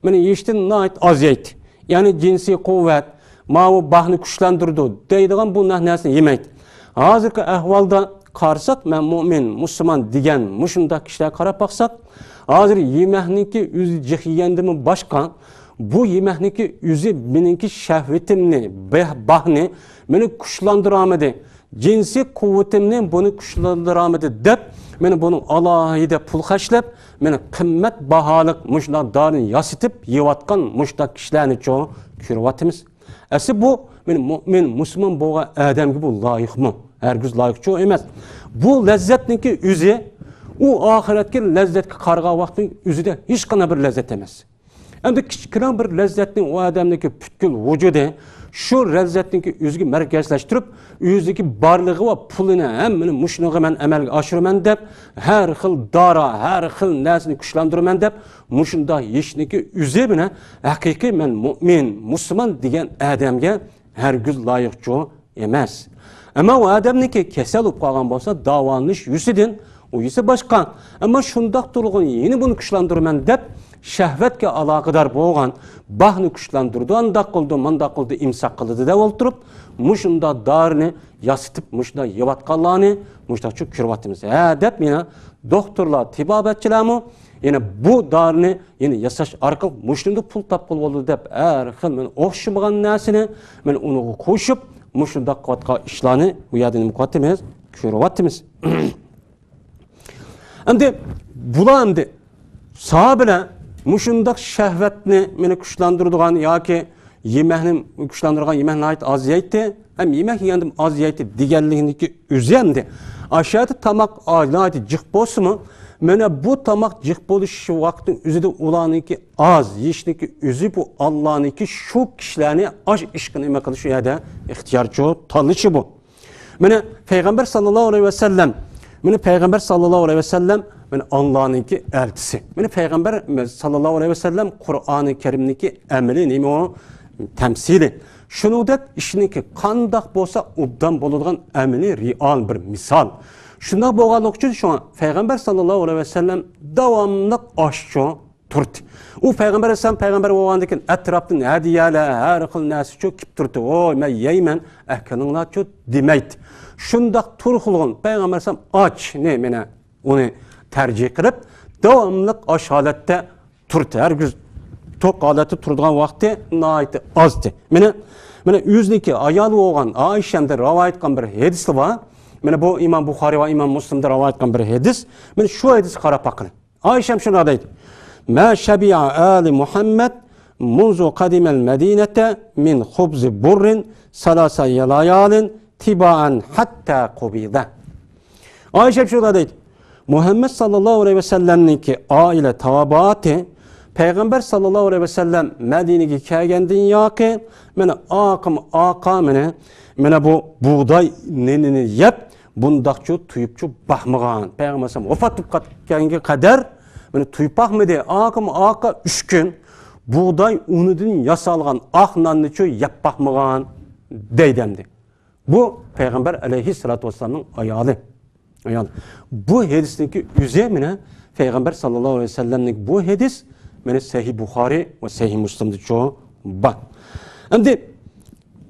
مانا، يېيىشتىن ناھايىتى ئاز يەيتتى. يەنى جىنسىي قۇۋۋەت، ماۋۇ باھنى كۈچلەندۈرىدۇ دەيدىغان بۇنداق نەرسىنى يېمەيتتى. ھازىرقى ئەھۋالدا قارىساق، مەن مۇئمىن، مۇسۇلمان دېگەن مۇشۇنداق كىشىلەرگە قاراپ باقساق، ھازىر يېمەكنىڭكى ئۆزى جىق يېگەندىنمۇ باشقا، بۇ يېمەكنىڭكى ئۆزى مېنىڭكى شەھۋىتىمنى، بەھ-، باھنى مېنى كۈچلەندۈرەلمىدى. جىنسىي قۇۋۋىتىمنى بۇنى كۈچلەندۈرەلمىدى دەپ، مانا بۇنىڭ ئالاھىدە پۇل خەجلەپ، مانا قىممەت باھالىق مۇشۇنداق دارىنى ياسىتىپ يەۋاتقان مۇشۇنداق كىشىلەرنىچۇ كۆرۈۋاتىمىز. ئەسلى بۇ مانا مۇئمىن، مۇسۇلمان بولغان ئادەمگە بۇ لايىقمۇ؟ ھەرگىز لايىقچۇ ئەمەس. بۇ لەززەتنىڭكى ئۆزى ئۇ ئاخىرەتكە لەززەتكە قارىغان ۋاقىتنىڭ ئۆزىدە ھېچقانداق بىر لەززەت ئەمەس. ئەمدى كىچىككىنە بىر لەززەتنى ئۇ ئادەمنىڭكى پۈتكۈل ۋۇجۇدى شۇ لەززەتنىڭكى ئۆزىگە مەركەزلەشتۈرۈپ، ئۆزىدىكى بارلىقى ۋە پۇلىنى ھەممىنى مۇشۇنىڭغا مەن ئەمەلگە ئاشۇرىمەن دەپ، ھەر خىل دارا، ھەر خىل نەرسىنى كۈچلەندۈرىمەن دەپ، مۇشۇنداق يېيىشنىڭكى ئۆزى مانا ھەقىقىي مەن مۇئمىن، مۇسۇلمان دېگەن ئادەمگە ھەرگىز لايىقچۇ ئەمەس. ئەمما ئۇ ئادەمنىڭكى كېسەل بولۇپ قالغان بولسا، داۋالىنىش يۈزىدىن ئۇ يېسە باشقا. ئەمما شۇنداق تۇرغىنى يەنە بۇنى كۈچلەندۈرىمەن دەپ، شەھۋەتكە ئالاقىدار بولغان باھنى كۈچلەندۈرىدۇ، ئانداق قىلىدۇ، مانداق قىلىدۇ، ئىمساق قىلىدۇ دەپ ئولتۇرۇپ، مۇشۇنداق دارىنى ياسىتىپ، مۇشۇنداق يەۋاتقانلارنى مۇشۇنداقچۇ كۆرۈۋاتىمىز. ھە دەپ يەنە دوختۇرلار، تېبابەتچىلەرمۇ يەنە بۇ دارىنى يەنە ياساش ئارقىلىق مۇشۇنداق پۇل تاپقىلى بولىدۇ دەپ، ھەر خىل مانا ئوخشىمىغان نەرسىنى مانا ئۇنىڭغا قوشۇپ، مۇشۇنداق قىلىۋاتقان ئىشلارنى بۇ يەردە نېمە قىلىۋاتىمىز؟ كۆرۈۋاتىمىز. ئەمدى بۇلار ئەمدى ساھابىلەر مۇشۇنداق شەھۋەتنى مانا كۈچلەندۈرىدىغان ياكى يېمەكنى كۈچلەندۈرىدىغان يېمەك ناھايىتى ئاز يەيتتى، ھەم يېمەك يېگەندىمۇ ئاز يەيتتى دېگەنلىكنىڭكى ئۆزى ئەمدى ئاشۇ يەردە تاماق ناھايىتى جىق بولسىمۇ، مانا بۇ تاماق جىق بولۇش ۋاقتىنىڭ ئۆزىدە ئۇلارنىڭكى ئاز يېيىشنىڭكى ئۆزى بۇ ئاللانىڭكى شۇ كىشىلەرنى ئاش ئىشقا نېمە قىلىش ئۇ يەردە ئىختىيارچۇ تاللىشى بۇ. مانا پەيغەمبەر ساللاللاھۇ ئەلەيھى ۋەسەللەم، مانا پەيغەمبەر ساللاللاھۇ ئەلەيھى ۋەسەللەم، مانا ئاللانىڭكى ئەلچىسى. مانا پەيغەمبەر ساللاللاھۇ ئەلەيھى ۋەسەللەم قۇرئانى كەرىمنىڭكى ئەمەلىي نېمە ئۇ؟ تەمسىلى. شۇنىڭدەك ئىشنىڭكى قانداق بولسا ئوبدان بولىدىغان ئەمەلىي رېئال بىر مىسال. شۇنداق بولغانلىقى ئۈچۈن شۇڭا پەيغەمبەر ساللاللاھۇ ئەلەيھى ۋەسەللەم داۋاملىق ئاشچۇ تۇردى. ئۇ پەيغەمبەر ئەلەيھىسسالام پەيغەمبەر بولغاندىن كېيىن ئەتراپتىن ھەدىيەلەر، ھەر خىل نەرسە چۆكۈپ تۇردى. ۋوي، مەن يەيمەن، ئەكېلىڭلارچۇ دېمەيتتى. شۇنداق تۇرغۇلىغان پەيغەمبەر ئەلەيھىسسالام ئاچنى مانا ئۇنى تەرجىھ قىلىپ، داۋاملىق ئاچ ھالەتتە تۇردى. ھەرگىز توق ھالەتتە تۇرىدىغان ۋاقتى ناھايىتى ئازدى. مانا، مانا ئۆزىنىڭكى ئايالى بولغان ئائىشەمدىن رىۋايەت قىلغان بىر ھەدىسى بار. مانا بۇ ئىمام بۇخارىي ۋە ئىمام مۇسلىمدىن رىۋايەت قىلغان بىر ھەدىس. مانا شۇ ھەدىسكە قاراپ باققىلى. ئائىشەم شۇنداق دەيدۇ: ما شبع آل محمد منذ قدم المدينة من خبز بر ثلاث ليال تباعا حتى قبض. ئائىشەم شۇنداق دەيدۇ: مۇھەممەد ساللاللاھۇ ئەلەيھى ۋەسەللەمنىڭكى ئائىلە تاۋابىئاتى پەيغەمبەر ساللاللاھۇ ئەلەيھى ۋەسەللەم مەدىنىگە كەلگەندىن ياقى، مانا ئاقىم ئاقا مانا، مانا بۇ بۇغداي نېنىنى يەپ، بۇنداقچۇ تويۇپچۇ باقمىغان. پەيغەمبەر ئەلەيھىسسالام ۋاپات بولۇپ كەتكەنگە قەدەر مانا تويۇپ باقمىدى. ئاقىم ئاقا ئۈچ كۈن بۇغداي ئۇنىدىن ياسالغان ئاق ناننىچۇ يەپ باقمىغان دەيدۇ ئەمدى. بۇ پەيغەمبەر ئەلەيھىسسالاتۇ ۋەسسالامنىڭ ئايالى. ئايال. بۇ ھەدىسنىڭكى ئۆزى مانا پەيغەمبەر ساللاللاھۇ ئەلەيھى ۋەسەللەمنىڭ بۇ ھەدىس مانا سەھىھ بۇخارىي ۋە سەھىھ مۇسلىمدىچۇ بار. ئەمدى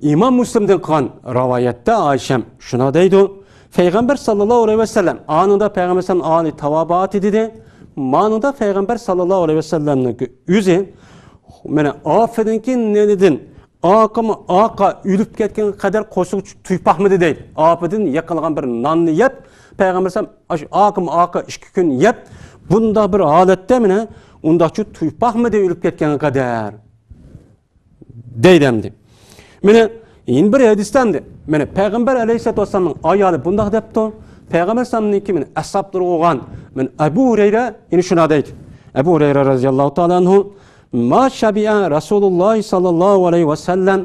ئىمام مۇسلىمدىن قىلغان رىۋايەتتە ئائىشەم شۇنداق دەيدۇ: پەيغەمبەر ساللاللاھۇ ئەلەيھى ۋەسەللەم، ئانىڭدا پەيغەمبەر ساللاللاھۇ ئەلەيھى ۋەسەللەم ئالىي تاۋابىئاتى دېدى. مانىڭدا پەيغەمبەر ساللاللاھۇ ئەلەيھى ۋەسەللەمنىڭكى ئۆزى مانا ئاپىدىنكى نېنىدىن ئاقىمۇ ئاقا ئۆلۈپ كەتكەنگە قەدەر قورسىقى تويۇپ باقمىدى دەيدۇ. ئاپىدىن يېقىلغان بىر ناننى يەپ، پەيغەمبەر ئەلەيھىسسالام ئاشۇ ئاقىم ئاقا ئىككى كۈن يەپ، بۇنداق بىر ھالەتتە مانا ئۇنداقچۇ تويۇپ باقمىدى ئۆلۈپ كەتكەنگە قەدەر دەيدۇ ئەمدى. مانا يەنە بىر ھەدىستە ئەمدى مانا پەيغەمبەر ئەلەيھىسسالاتۇ ۋەسسالامنىڭ ئايالى بۇنداق دەپتۇ. پەيغەمبەر ئەلەيھىسسالامنىڭكى مانا ئەسھابلىرى بولغان مانا ئەبۇ ھۇرەيرە يەنە شۇنداق دەيدۇ. ئەبۇ ھۇرەيرە رەزىياللاھۇ تائالا ئەنھۇ: ما شبع رسول الله صلى الله عليه وسلم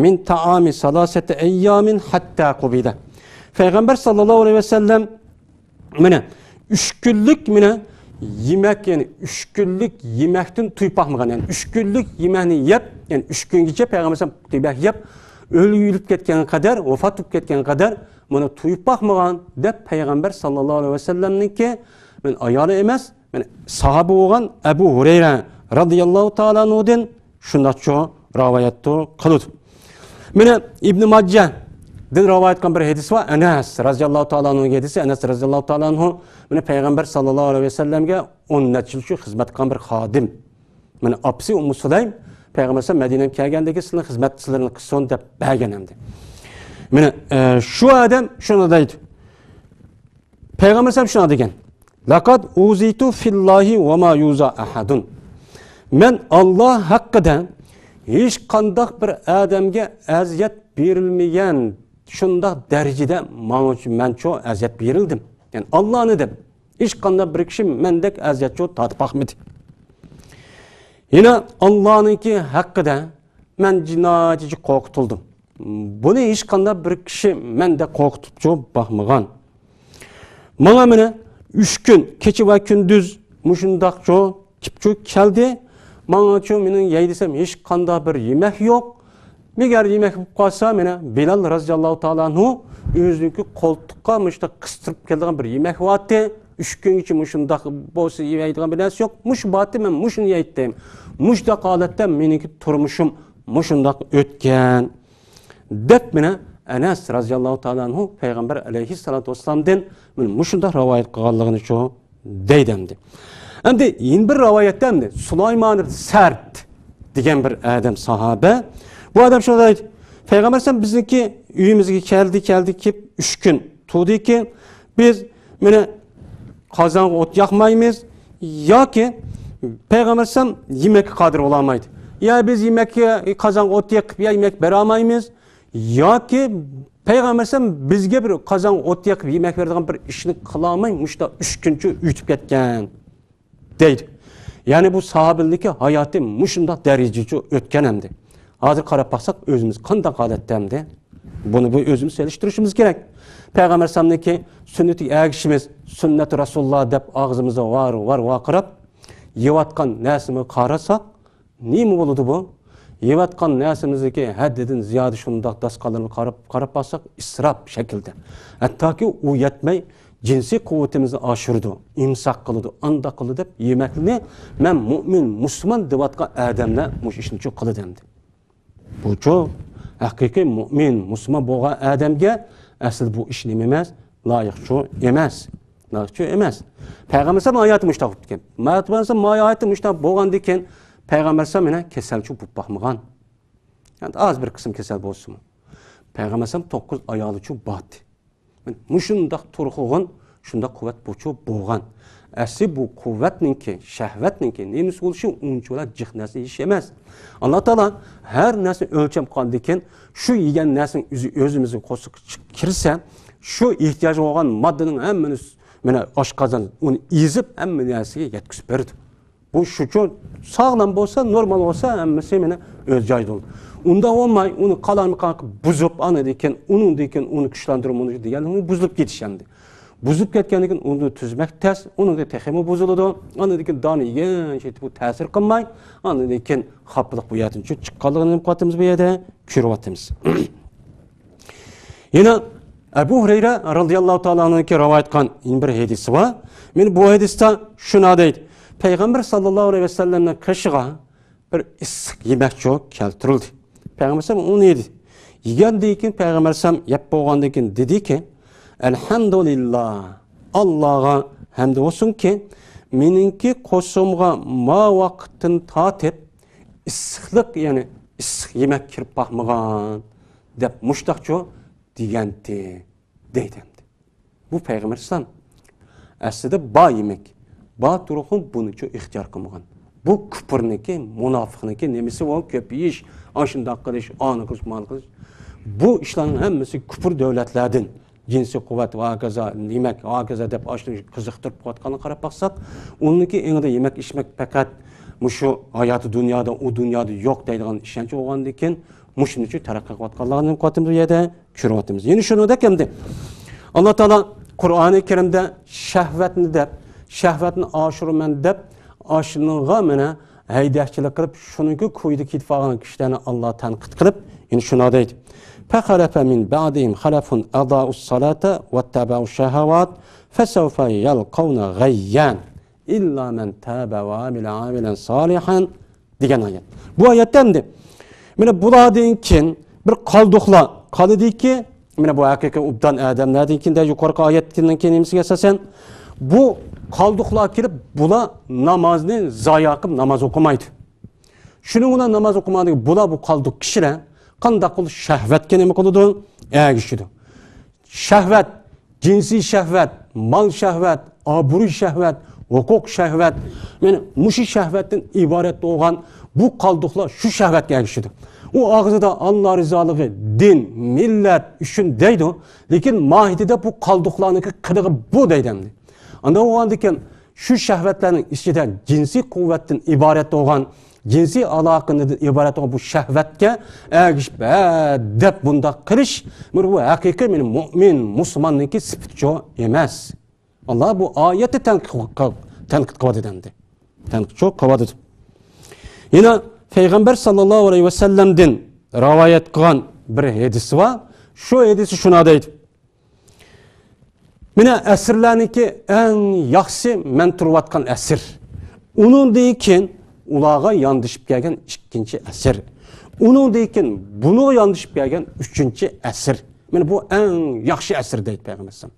من طعام ثلاثة أيام حتى قبض. پەيغەمبەر ساللاللاھۇ ئەلەيھى ۋەسەللەم مانا ئۈچ كۈنلۈك مانا يېمەك، يەنى ئۈچ كۈنلۈك يېمەكتىن تويۇپ باقمىغان، يەنى ئۈچ كۈنلۈك يېمەكنى يەپ، يەنى ئۈچ كۈنگىچە پەيغەمبەر ئەلەيھىسسالام يېمەك يەپ، ئۆلۈپ كەتكەنگە قەدەر، ۋاپات بولۇپ كەتكەنگە قەدەر مۇنى تۇيۇپ باقمىغان دەپ پەيغەمبەر ساللاللاھۇ ئەلەيھى ۋەسەللەمنىڭكى، مەن ئايالى ئەمەس، مەن ساھابە بولغان ئەبۇ ھۇرەيرە رازىياللاھۇ تائالا ئەنھۇدىن شۇنداقچۇ رىۋايەتتۇ قىلىدۇ. مانا ئىبن ماججادىن رىۋايەت قىلغان بىر ھەدىس بار، ئەنەس رازىياللاھۇ تائالا ئەنھۇ ھەدىسى، ئەنەس رازىياللاھۇ تائالا ئەنھۇ، مانا پەيغەمبەر ساللاللاھۇ ئەلەيھى ۋەسەللەمگە ئون نەچچە يىل شۇ خىزمەت قىلغان بىر خادىم. مانا ئاپىسى ئۇممۇ سۇلەيم پەيغەمبەر ئەلەيھىسسالام مەدىنەگە كەلگەندىكى سىلەرنىڭ خىزمەتچىلىرىنى قىلسۇن دەپ بەرگەن ئەمدى. مانا، ئە، شۇ ئادەم شۇنى دەيدۇ. پەيغەمبەر ئەلەيھىسسالام شۇنداق دېگەن، لەقەد ئۇزىتۇ فىللاھى ۋە ما يۇزا ئەھەدۇن. مەن ئاللا ھەققىدە ھېچقانداق بىر ئادەمگە ئەزىيەت بېرىلمىگەن شۇنداق دەرىجىدە ماڭا، مەنچۇ ئەزىيەت بېرىلدىم. يەنى ئاللانى دەپ ھېچقانداق بىر كىشى مەندەك ئەزىيەتچۇ تارتىپ باقمىدى. يەنە ئاللانىڭكى ھەققىدە مەن جىنايىتىچە قورقۇتۇلدۇم. بۇنى ھېچقانداق بىر كىشى مەندەك قورقۇتۇپچۇ باقمىغان. ماڭا مانا ئۈچ كۈن، كېچە ۋە كۈندۈز مۇشۇنداقچۇ كېپچۇ كەلدى. ماڭاچۇ مېنىڭ يەي دېسەم ھېچقانداق بىر يېمەك يوق. مەگەر يېمەك بولۇپ قالسا، مانا بىلال رازىياللاھۇ تائالا ئەنھۇ ئۆزىنىڭكى قولتۇققا مۇشۇنداق قىستۇرۇپ كېلىدىغان بىر يېمەك بارتى. ئۈچ كۈنگىچە مۇشۇنداق بولسا يەيدىغان بىر نەرسە يوق. مۇشۇ بارتى، مەن مۇشۇنى يەيتتىم. مۇشۇنداق ھالەتتە مېنىڭكى تۇرمۇشۇم مۇشۇنداق ئۆتكەن. دەپ مانا ئەنەس رازىياللاھۇ تائالا ئەنھۇ پەيغەمبەر ئەلەيھىسسالاتۇ ۋەسسالامدىن مانا مۇشۇنداق رىۋايەت قىلغانلىقىنىچۇ دەيدۇ ئەمدى. ئەمدى يەنە بىر رىۋايەتتە ئەمدى سۇلايمان ئىبن سەرد دېگەن بىر ئادەم ساھابە. بۇ ئادەم شۇنداق دەيدۇ، پەيغەمبەر ئەلەيھىسسالام بىزنىڭكى ئۆيىمىزگە كەلدى، كەلدى، كېلىپ ئۈچ كۈن تۇردىكى، بىز مانا قازانغا ئوت ياقمايمىز ياكى پەيغەمبەر ئەلەيھىسسالام يېمەككە قادىر بولالمايدۇ. يا بىز يېمەككە، قازانغا ئوت يېقىپ، يا يېمەك بېرەلمەيمىز ياكى پەيغەمبەر ئەلەيھىسسالام بىزگە بىر قازانغا ئوت يېقىپ يېمەك بېرىدىغان بىر ئىشنى قىلالماي مۇشۇنداق ئۈچ كۈنچە ئۆتۈپ كەتكەن دەيدۇ. يەنى بۇ ساھابىلىكى ھاياتى مۇشۇنداق دەرىجىچە ئۆتكەن ئەمدى. ھازىر قاراپ باقساق، ئۆزىمىز قانداق ھالەتتە ئەمدى؟ بۇنى بۇ ئۆزىمىز سېلىشتۇرۇشىمىز كېرەك. پەيغەمبەر ئەلەيھىسسالامنىڭكى سۈننىتىگە ئەگىشىمىز، سۈننەتۇ رەسۇلۇللا دەپ ئاغزىمىزدا ۋار-ۋار ۋارقىراپ، يەۋاتقان نەرسىمىزگە قارىساق، نېمە بولىدۇ بۇ؟ يەۋاتقان نەرسىمىزدىكى ھەددىدىن زىيادە شۇنداق داستىخانلارغا قاراپ، قاراپ باقساق، ئىسراپ شەكىلدە. ھەتتاكى ئۇ يەتمەي، جىنسىي قۇۋۋىتىمىزنى ئاشۇرىدۇ، ئىمساق قىلىدۇ، ئانداق قىلىدۇ دەپ يېمەكنى مەن مۇئمىن، مۇسۇلمان دەۋاتقان ئادەملەر مۇشۇ ئىشنى چۇ قىلىدۇ ئەمدى. بۇچۇ ھەقىقىي مۇئمىن، مۇسۇلمان بولغان ئادەمگە ئەسلىدە بۇ ئىش نېمە ئەمەس؟ لايىقچۇ ئەمەس. لايىقچۇ ئەمەس. پەيغەمبەر ئەلەيھىسسالام ھاياتى مۇشۇنداق بوپتىكەن. پەيغەمبەر ئەلەيھىسسالام ھاياتى مۇشۇنداق بولغاندىكىن، پەيغەمبەر ئەلەيھىسسالام يەنە كېسەلچۇ بولۇپ باقمىغان. يەنى ئاز بىر قىسىم كېسەل بولسىمۇ. پەيغەمبەر ئەلەيھىسسالام توققۇز ئايالىچۇ بارتى. مۇشۇنداق تۇرغۇغۇن، شۇنداق قۇۋۋەت بۇچۇ بولغان. ئەسلى بۇ قۇۋۋەتنىڭكى، شەھۋەتنىڭكى نېمىسى بولۇشى ئۇنچىۋالا جىق نەرسە يېيىش ئەمەس. ئاللا تائالا ھەر نەرسىنى ئۆلچەپ قالدىكىن، شۇ يېگەن نەرسىنىڭ ئۆزى ئۆزىمىزنىڭ قورسىقىغا كىرسە، شۇ ئېھتىياج بولغان ماددىنىڭ ھەممىنى مانا ئاشقازان ئۇنى ئېزىپ، ھەممە نەرسىگە يەتكۈزۈپ بېرىدۇ. بۇ شۇچۇ ساغلام بولسا، نورمال بولسا، ھەممىسى مانا ئۆز جايىدا بولىدۇ. ئۇنداق بولماي، ئۇنى قالايمىقان قىلىپ بۇزۇپ، ئاندىن كېيىن، ئۇنىڭدىن كېيىن ئۇنى كۈچلەندۈرۈپ، ئۇنى دېگەنلىكى بۇزۇلۇپ كېتىش ئەمدى. بۇزۇلۇپ كەتكەندىن كېيىن ئۇنى تۈزمەك تەس، ئۇنىڭدا تېخىمۇ بۇزۇلىدۇ. ئاندىن كېيىن دانە يېگەن شېيتى بۇ تەسىر قىلماي، ئاندىن كېيىن خاپىلىق بۇ يەردىن چىققانلىقىنى نېمە قىلىۋاتىمىز بۇ يەردە؟ كۆرۈۋاتىمىز. يەنە ئەبۇ ھۇرەيرە رازىياللاھۇ تائالا ئەنھۇدىن رىۋايەت قىلغان يەنە بىر ھەدىسى بار. مانا بۇ ھەدىستە شۇنداق دەيدۇ. پەيغەمبەر ساللاللاھۇ ئەلەيھى ۋەسەللەمنىڭ قېشىغا بىر ئىسسىق يېمەك چوق كەلتۈرۈلدى. پەيغەمبەر ئەلەيھىسسالام ئۇنى يېدى. يېگەندىن كېيىن پەيغەمبەر ئەلەيھىسسالام يەپ بولغاندىن كېيىن دېدىكى، ئەلھەمدۇلىللا، ئاللاغا ھەمدى بولسۇنكى، مېنىڭكى قورسىقىمغا ما ۋاقىتتىن تارتىپ ئىسسىقلىق، يەنى ئىسسىق يېمەك كىرىپ باقمىغان، دەپ مۇشتاقچۇ دېگەنتى، دەيدۇ ئەمدى. بۇ پەيغەمبەر ئەلەيھىسسالام ئەسلىدە بار يېمەك، بار تۇرغۇن بۇنىچۇ ئىختىيار قىلمىغان. بۇ كۇپۇرنىڭكى، مۇناپىقنىڭكى نېمىسى بۇ؟ كۆپ يېيىش، ئاشۇنداق قىلىش، ئانى قىلىش، مانى قىلىش. بۇ ئىشلارنىڭ ھەممىسى كۇپۇر دۆلەتلەردىن جىنسىي قۇۋۋەت ۋە ھاكازا، يېمەك، ھاكازا دەپ ئاشۇنى قىزىقتۇرۇپ قويۇۋاتقانلىقىنى قاراپ باقساق، ئۇنىڭكى ئېڭىدا يېمەك، ئىچمەك پەقەت مۇشۇ ھاياتى دۇنيادا، ئۇ دۇنيادا يوق دەيدىغان ئىشەنچ بولغاندىكىن، مۇشۇنىچۇ تەرەققىي قىلىۋاتقانلىقىنى نېمە قىلىۋاتىمىز بۇ يەردە؟ كۆرۈۋاتىمىز. يەنە شۇنىڭدەك ئەمدى ئاللا تائالا قۇرئانى كەرىمدە شەھۋەتنى دەپ، شەھۋەتنى ئاشۇرىمەن دەپ، ئاشۇنىڭغا مانا ھەيدەكچىلىك قىلىپ، شۇنىڭكى كويىدا كېتىپ قالغان كىشىلەرنى ئاللا تەنقىد قىلىپ، يەنە شۇنداق دەيدۇ. فخلف من بعدهم خلف أضاعوا الصلاة واتبعوا الشهوات فسوف يلقون غيا إلا من تاب وعمل عملا صالحا دېگەن ئايەت. بۇ ئايەتتە ئەمدى، مانا بۇلاردىن كېيىن بىر قالدۇقلار قالىدىكى، مانا بۇ ھەقىقىي ئوبدان ئادەملەردىن كېيىن دە يۇقىرىقى ئايەتتىن كېيىن نېمىسىگە ئاساسەن، بۇ قالدۇقلار كېلىپ، بۇلار نامازنى زايا قىلىپ ناماز ئوقۇمايدۇ. شۇنىڭ بىلەن ناماز ئوقۇمايدىغان بۇلار، بۇ قالدۇق كىشىلەر قانداق قىلىپ شەھۋەتكە نېمە قىلىدۇ؟ ئەگىشىدۇ. شەھۋەت، جىنسىي شەھۋەت، مال شەھۋەت، ئابرۇي شەھۋەت، ھوقۇق شەھۋەت، مانا مۇشۇ شەھۋەتتىن ئىبارەت بولغان بۇ قالدۇقلار شۇ شەھۋەتكە ئەگىشىدۇ. ئۇ ئاغزىدا ئاللا رىزالىقى، دىن، مىللەت ئۈچۈن دەيدۇ، لېكىن ماھىيىتىدە بۇ قالدۇقلارنىڭكى قىلىقى بۇ دەيدۇ ئەمدى. ئانداق بولغاندىكىن شۇ شەھۋەتلەرنىڭ ئىچىدە جىنسىي قۇۋۋەتتىن ئىبارەت بولغان، جىنسىي ئالاقىدىن ئىبارەت بولغان بۇ شەھۋەتكە ئەگىشىپ، ھە دەپ بۇنداق قىلىش، بۇ ھەقىقىي مانا مۇئمىن، مۇسۇلماننىڭكى سۈپىتىچۇ ئەمەس. ئاللا بۇ ئايەتتە تەنقىد قىل-، تەنقىد قىلىۋاتىدۇ ئەمدى. تەنقىدچۇ قىلىۋاتىدۇ. يەنە پەيغەمبەر ساللاللاھۇ ئەلەيھى ۋەسەللەمدىن رىۋايەت قىلغان بىر ھەدىسى بار. شۇ ھەدىسى شۇنداق دەيدۇ. مانا ئەسىرلەرنىڭكى ئەڭ ياخشىسى مەن تۇرۇۋاتقان ئەسىر. ئۇنىڭدىن كېيىن ئۇلارغا ياندىشىپ كەلگەن ئىككىنچى ئەسىر. ئۇنىڭدىن كېيىن بۇنىڭغا ياندىشىپ كەلگەن ئۈچىنچى ئەسىر. مانا بۇ ئەڭ ياخشى ئەسىر دەيدۇ پەيغەمبەر ئەلەيھىسسالام.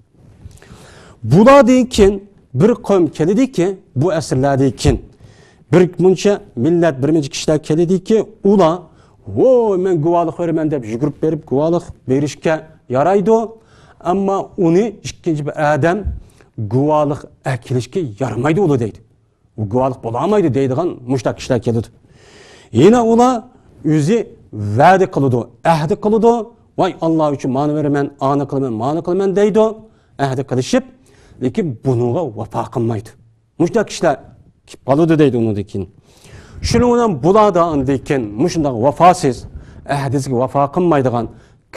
بۇلاردىن كېيىن بىر قەۋم كېلىدىكى، بۇ ئەسىرلەردىن كېيىن بىر مۇنچە مىللەت، بىر مۇنچە كىشىلەر كېلىدىكى، ئۇلار، ۋوي، مەن گۇۋاھلىق بېرىمەن دەپ يۈگۈرۈپ بېرىپ گۇۋاھلىق بېرىشكە يارايدۇ. ئەمما ئۇنى ئىككىنچى بىر ئادەم گۇۋاھلىق ئەكېلىشكە يارىمايدۇ ئۇلار دەيدۇ. ئۇ گۇۋاھلىق بولالمايدۇ دەيدىغان مۇشۇنداق كىشىلەر كېلىدۇ. يەنە ئۇلار ئۆزى ۋەدە قىلىدۇ، ئەھدى قىلىدۇ، ۋاي، ئاللا ئۈچۈن مانى بېرىمەن، ئانى قىلىمەن، مانى قىلىمەن دەيدۇ، ئەھدى قىلىشىپ، لېكىن بۇنىڭغا ۋاپا قىلمايدۇ. مۇشۇنداق كىشىلەر كېلىپ قالىدۇ دەيدۇ ئۇنىڭدىن كېيىن. شۇنىڭ بىلەن بۇلاردا ئاندىن كېيىن مۇشۇنداق ۋاپاسىز، ئەھدىسىگە ۋاپا قىلمايدىغان،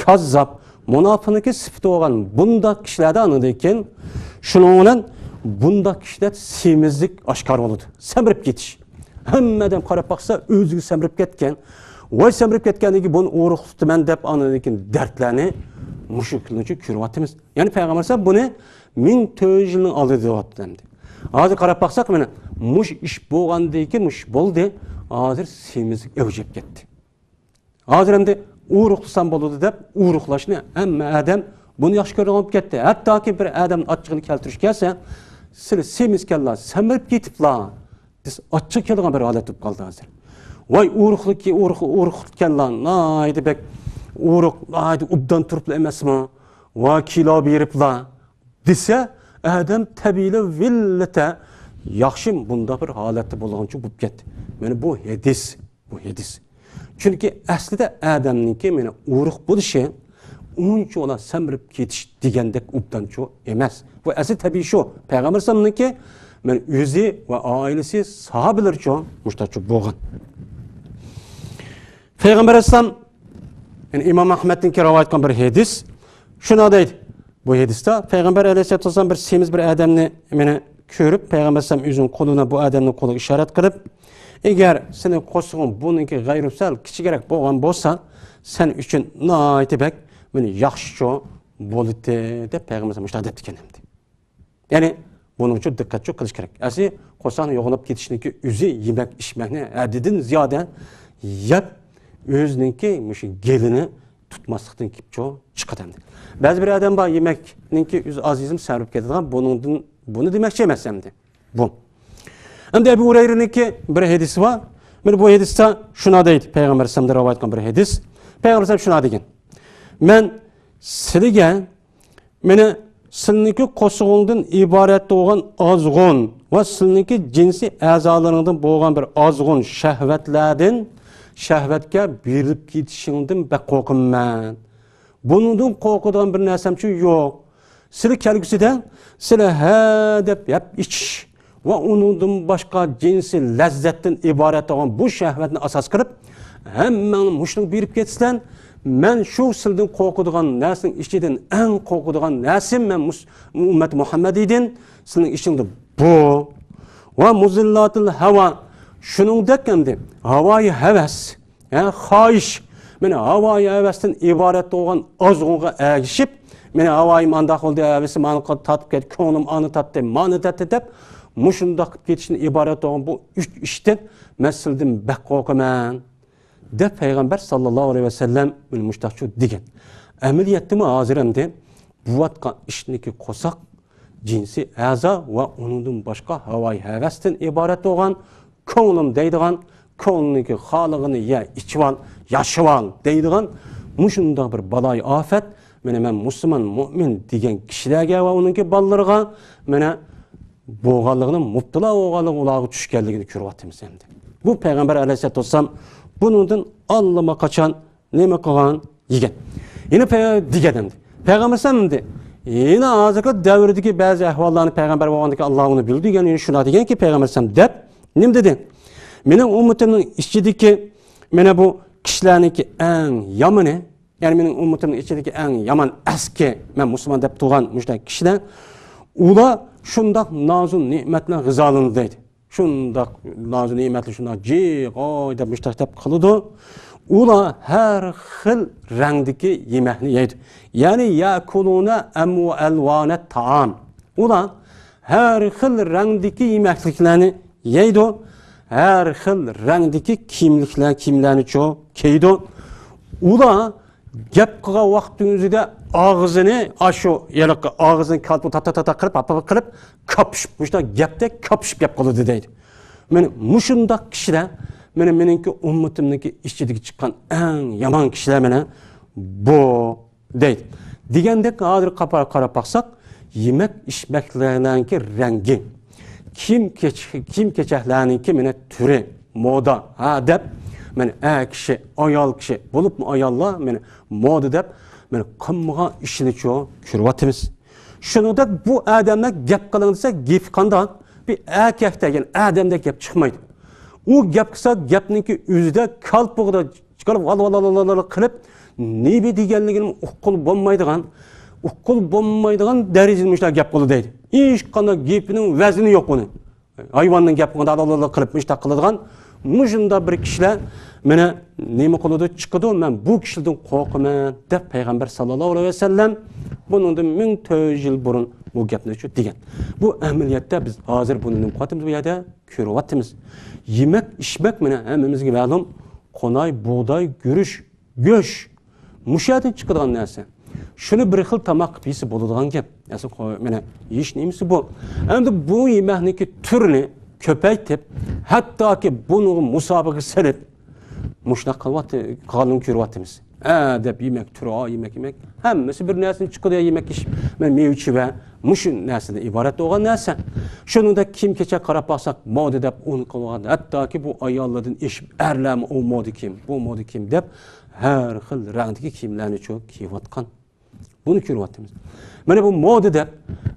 كاززاپ، مۇناپىقنىڭكى سۈپىتى بولغان بۇنداق كىشىلەردە ئاندىن كېيىن شۇنىڭ بىلەن بۇنداق كىشىدە سېمىزلىك ئاشكارا بولىدۇ. سەمرىپ كېتىش. ھەممە ئادەم قاراپ باقسا ئۆزىگە سەمرىپ كەتكەن. ۋاي سەمرىپ كەتكەندىن كېيىن بۇنى ئورۇق تۇتىمەن دەپ ئاندىن كېيىن دەردلەرنى مۇشۇ كۈنگىچە كۆرۈۋاتىمىز. يەنى پەيغەمبەر ئەلەيھىسسالام بۇنى مىڭ تۆت يۈز يىلنىڭ ئالدىدا دەۋاتىدۇ ئەمدى. ھازىر قاراپ باقساق، مانا مۇشۇ ئىش بولغاندىن كېيىن، مۇشۇ بولدى. ھازىر سېمىزلىك ئەۋج ئېلىپ كەتتى. ھازىر ئەمدى ئورۇقلىسام بولىدۇ دەپ ئورۇقلاشنى ھەممە ئادەم بۇنى ياخشى كۆرىدىغان بولۇپ كەتتى. ھەتتاكى بىر ئادەم ئاچچىقىنى كەلتۈرۈشكە كەلسە، سىلى سېمىزكەنلا، سەمرىپ كېتىپلا، دېسە ئاچچىقى كېلىدىغان بىر ھالەت بولۇپ قالدى ھازىر. ۋاي ئورۇقلۇكى، ئورۇق، ئورۇقلۇكەنلا، ناھايىتى بەك ئورۇق، ناھايىتى ئوبدان تۇرۇپلا ئەمەسمۇ؟ ۋاي كىلو بېرىپلا، دېسە، ئادەم تەبىئىيلا ۋىللىتە ياخشى مۇنداق بىر ھالەتتە بولغانچۇ بولۇپ كەتتى. مانا بۇ ھەدىس، بۇ ھەدىس. چۈنكى ئەسلىدە ئادەمنىڭكى مانا ئورۇق بولۇشى ئۇنچىۋالا سەمرىپ كېتىش دېگەندەك ئوبدانچۇ ئەمەس. بۇ ئەسلى تەبىئىي شۇ. پەيغەمبەر ئەلەيھىسسالامنىڭكى مانا ئۆزى ۋە ئائىلىسى، ساھابىلىرىچۇ مۇشۇنداقچۇ بولغان. پەيغەمبەر ئەلەيھىسسالام، يەنى ئىمام ئەھمەدنىڭكى رىۋايەت قىلغان بىر ھەدىس. شۇنداق دەيدۇ. بۇ ھەدىستە پەيغەمبەر ئەلەيھىسسالام بىر سېمىز بىر ئادەمنى مانا كۆرۈپ، پەيغەمبەر ئەلەيھىسسالام ئۆزىنىڭ قولىنى بۇ ئادەمنىڭ قولىغا ئىشارەت قىلىپ، ئەگەر سېنىڭ قورسىقىڭ بۇنىڭكى غەيرىي سەل كىچىكرەك بولغان بولسا، سەن ئۈچۈن ناھايىتى بەك مانا ياخشىچۇ بولاتتى دەپ پەيغەمبەر ئەلەيھىسسالام مۇشۇنداق دەپتىكەن ئەمدى. يەنى بۇنىڭ ئۈچۈن دىققەتچۇ قىلىش كېرەك. ئەسلى قورساقنى يوغىناپ كېتىشنىڭكى ئۆزى يېمەك ئىچمەكنى ھەددىدىن زىيادە يەپ، ئۆزىنىڭكى مۇشۇ گېلىنى تۇتماسلىقتىن كېلىپچۇ چىقىدۇ ئەمدى. بەزى بىر ئادەم بار، يېمەكنىڭكى ئۆزى ئاز يېسىمۇ سەمرىپ كېتىدىغان، بۇنىڭدىن، بۇنى دېمەكچى ئەمەس ئەمدى. بۇ. ئەمدى ئەبۇ ھۇرەيرىنىڭكى بىر ھەدىسى بار. مانا بۇ ھەدىستە شۇنداق دەيدۇ، پەيغەمبەر ئەلەيھىسسالامدىن رىۋايەت قىلغان بىر ھەدىس. پەيغەمبەر ئەلەيھىسسالام شۇنداق دېگەن. مەن سىلىگە، مانا، سىلىنىڭكى قورسىقىڭدىن ئىبارەت بولغان ئازغۇن ۋە سىلىنىڭكى جىنسىي ئەزالىرىڭدىن بولغان بىر ئازغۇن شەھۋەتلەردىن، شەھۋەتكە بېرىلىپ كېتىشىڭدىن بەك قورقىمەن. بۇنىڭدىن قورقىدىغان بىر نەرسەمچۇ يوق. سىلى كەلگۈسىدە سىلى ھە دەپ يەپ ئىچىش ۋە ئۇنىڭدىن باشقا جىنسىي لەززەتتىن ئىبارەت بولغان بۇ شەھۋەتنى ئاساس قىلىپ، ھەممەڭلار مۇشۇنىڭغا بېرىپ كەتسىلەر. مەن شۇ سىلىدىن قورقىدىغان نەرسىنىڭ ئىچىدىن ئەڭ قورقىدىغان نەرسىم، مەن مۇس-، ئۈممەت مۇھەممەدىدىن سىلىنىڭ ئىچىڭدە بۇ. ۋە مۇزىللاتىل ھاۋا، شۇنىڭدەك ئەمدى ھاۋايى ھەۋەس، ھە، خاھىش، مانا ھاۋايى ھەۋەستىن ئىبارەت بولغان ئازغۇنغا ئەگىشىپ، مانا ھاۋايىم ئانداق بولدى، ھەۋىسىم ئانا تارتىپ كەتتى، كۆڭلۈم ئانى تارتتى، مانى تارتتى دەپ، مۇشۇنداق قىلىپ كېتىشتىن ئىبارەت بولغان بۇ ئۈچ ئىشتىن مەن سىلىدىن بەك قورقىمەن، دەپ پەيغەمبەر ساللاللاھۇ ئەلەيھى ۋەسەللەم مۇشۇنداقچۇ دېگەن. ئەمەلىيەتتىمۇ ھازىر ئەمدى بوۋاتقان ئىشنىكى قورساق جىنسىي ئەزا ۋە ئۇنىڭدىن باشقا ھاۋايى ھەۋەستىن ئىبارەت بولغان كۆڭلۈم دەيدىغان، كۆڭلۈڭنىڭكى خالىغىنى يە، ئىچىۋال، ياشىۋال دەيدىغان مۇشۇنداق بىر بالايىئاپەت، مانا مەن مۇسۇلمان، مۇئمىن دېگەن كىشىلەرگە ۋە ئۇنىڭكى بالىلىرىغا مانا بولغانلىقىنى، مۇپتىلا بولغانلىقى ئۇلارغا چۈشكەنلىكىنى كۆرۈۋاتىمىز ئەمدى. بۇ پەيغەمبەر ئەلەيھىسسالاتۇ ۋەسسالام بۇنىڭدىن ئاللىماقاچان نېمە قىلغان؟ يېگەن. يەنە پەي-، دېگەن ئەمدى. پەيغەمبەر ئەلەيھىسسالام ئەمدى، يەنە ھازىرقى دەۋردىكى بەزى ئەھۋاللارنى پەيغەمبەر بولغاندىكىن ئاللا ئۇنى بىلىدۇ، يەنە شۇنداق دېگەنكى پەيغەمبەر ئەلەيھىسسالام دەپ نېمە دېدى؟ مېنىڭ ئۈممىتىمنىڭ ئىچىدىكى مانا بۇ كىشىلەرنىڭكى ئەڭ يامىنى، يەنى مېنىڭ ئۈممىتىمنىڭ ئىچىدىكى ئەڭ يامان ئەسكى، مەن مۇسۇلمان دەپ تۇرغان مۇشۇنداق كىشىلەر، ئۇلار شۇنداق نازۇ نېمەت بىلەن غىزالىنىدۇ دەيدۇ. شۇنداق نازۇ نېمەتلەر شۇنداق جىغاي دەپ مۇشۇنداق دەپ قىلىدۇ. ئۇلار ھەر خىل رەڭدىكى يېمەكنى يەيدۇ. يەنى يەكۇلۇنە ئەمۋە ئەلۋانە تائام. ئۇلار ھەر خىل رەڭدىكى يېمەكلىكلەرنى يەيدۇ. ھەر خىل رەڭدىكى كىيىملىكلەر، كىيىملەرنىچۇ كىيىدۇ. ئۇلار گەپ قىلغان ۋاقتىنىڭ ئۆزىدە ئاغزىنى، ئاشۇ يېرىققا ئاغزىنى كالپۇك تاتا تاتا قىلىپ، ھاپا قىلىپ، كاپىشىپ، مۇشۇنداق گەپتەك كاپىشىپ گەپ قىلىدۇ دەيدۇ. مانا مۇشۇنداق كىشىلەر، مانا مېنىڭكى ئۈممىتىمنىڭكى ئىچىدىكى چىققان ئەڭ يامان كىشىلەر مانا بۇ دەيدۇ. دېگەندەك، ھازىر قاپا-، قاراپ باقساق، يېمەك ئىچمەكلەرنىڭكى رەڭگى، كىيىم كېچ-، كىيىم كېچەكلەرنىڭكى مانا تۈرى، مودا، ھە دەپ، مانا ئەر كىشى، ئايال كىشى، بولۇپمۇ ئاياللار مانا مودا دەپ، مانا قىلمىغان ئىشىنىچۇ كۆرۈۋاتىمىز. شۇنىڭدەك بۇ ئادەملەر گەپ قىلىڭ دېسە، گېپى قانداق؟ بىر ئەركەكتەك، يەنى ئادەمدەك گەپ چىقمايدۇ. ئۇ گەپ قىلسا، گەپنىڭكى ئۆزىدە كالپۇكىدا چىقىرىپ، ۋال ۋال ۋال ۋال ۋال قىلىپ، نېمە دېگەنلىكىنى ئۇققىلى بولمايدىغان، ئۇققىلى بولمايدىغان دەرىجىدە مۇشۇنداق گەپ قىلىدۇ دەيدۇ. ھېچقانداق گېپىنىڭ ۋەزنى يوق ئۇنى. ھايۋاننىڭ گەپ قىلغاندا ۋال ۋال ۋال قىلىپ مۇشۇنداق قىلىدىغان، مۇشۇنداق بىر كىشىلەر مانا نېمە قىلىدۇ، چىقىدۇ، مەن بۇ كىشىلەردىن قورقىمەن دەپ پەيغەمبەر ساللاللاھۇ ئەلەيھى ۋەسەللەم بۇنىڭدىن مىڭ تۆت يۈز يىل بۇرۇن بۇ گەپنى شۇ دېگەن. بۇ ئەمەلىيەتتە بىز ھازىر بۇنى نېمە قىلىۋاتىمىز بۇ يەردە؟ كۆرۈۋاتىمىز. يېمەك، ئىچمەك مانا ھەممىمىزگە مەلۇم. قوناي، بۇغداي، گۈرۈچ، گۆش. مۇشۇ يەردىن چىقىدىغان نەرسە. شۇنى بىر خىل تاماق قىلىپ يېسە بولىدىغان گەپ. ئەسلى قو-، مانا يېيىش نېمىسى بۇ. ئەمدى بۇ يېمەكنىڭكى تۈرىنى كۆپەيتىپ، ھەتتاكى بۇنىڭغا مۇسابىقە سېلىپ، مۇشۇنداق قىلىۋاتى-، قىلغانلىقىنى كۆرۈۋاتىمىز. ئە دەپ يېمەك تۈرى، ئا، يېمەك، يېمەك. ھەممىسى بىر نەرسىدىن چىقىدۇ، يېمەك ئىش. مانا مېۋە-چېۋە، مۇشۇ نەرسىدىن ئىبارەت بولغان نەرسە. شۇنىڭدەك كىيىم-كېچەك قاراپ باقساق، مودا دەپ ئۇنى قىلغان. ھەتتاكى بۇ ئاياللاردىن ئېشىپ ئەرلەرمۇ ئۇ مودا كىيىم، بۇ مودا كىيىم دەپ ھەر خىل رەڭدىكى كىيىملەرنىچۇ كىيىۋاتقان. بۇنى كۆرۈۋاتىمىز. مانا بۇ مودا دەپ،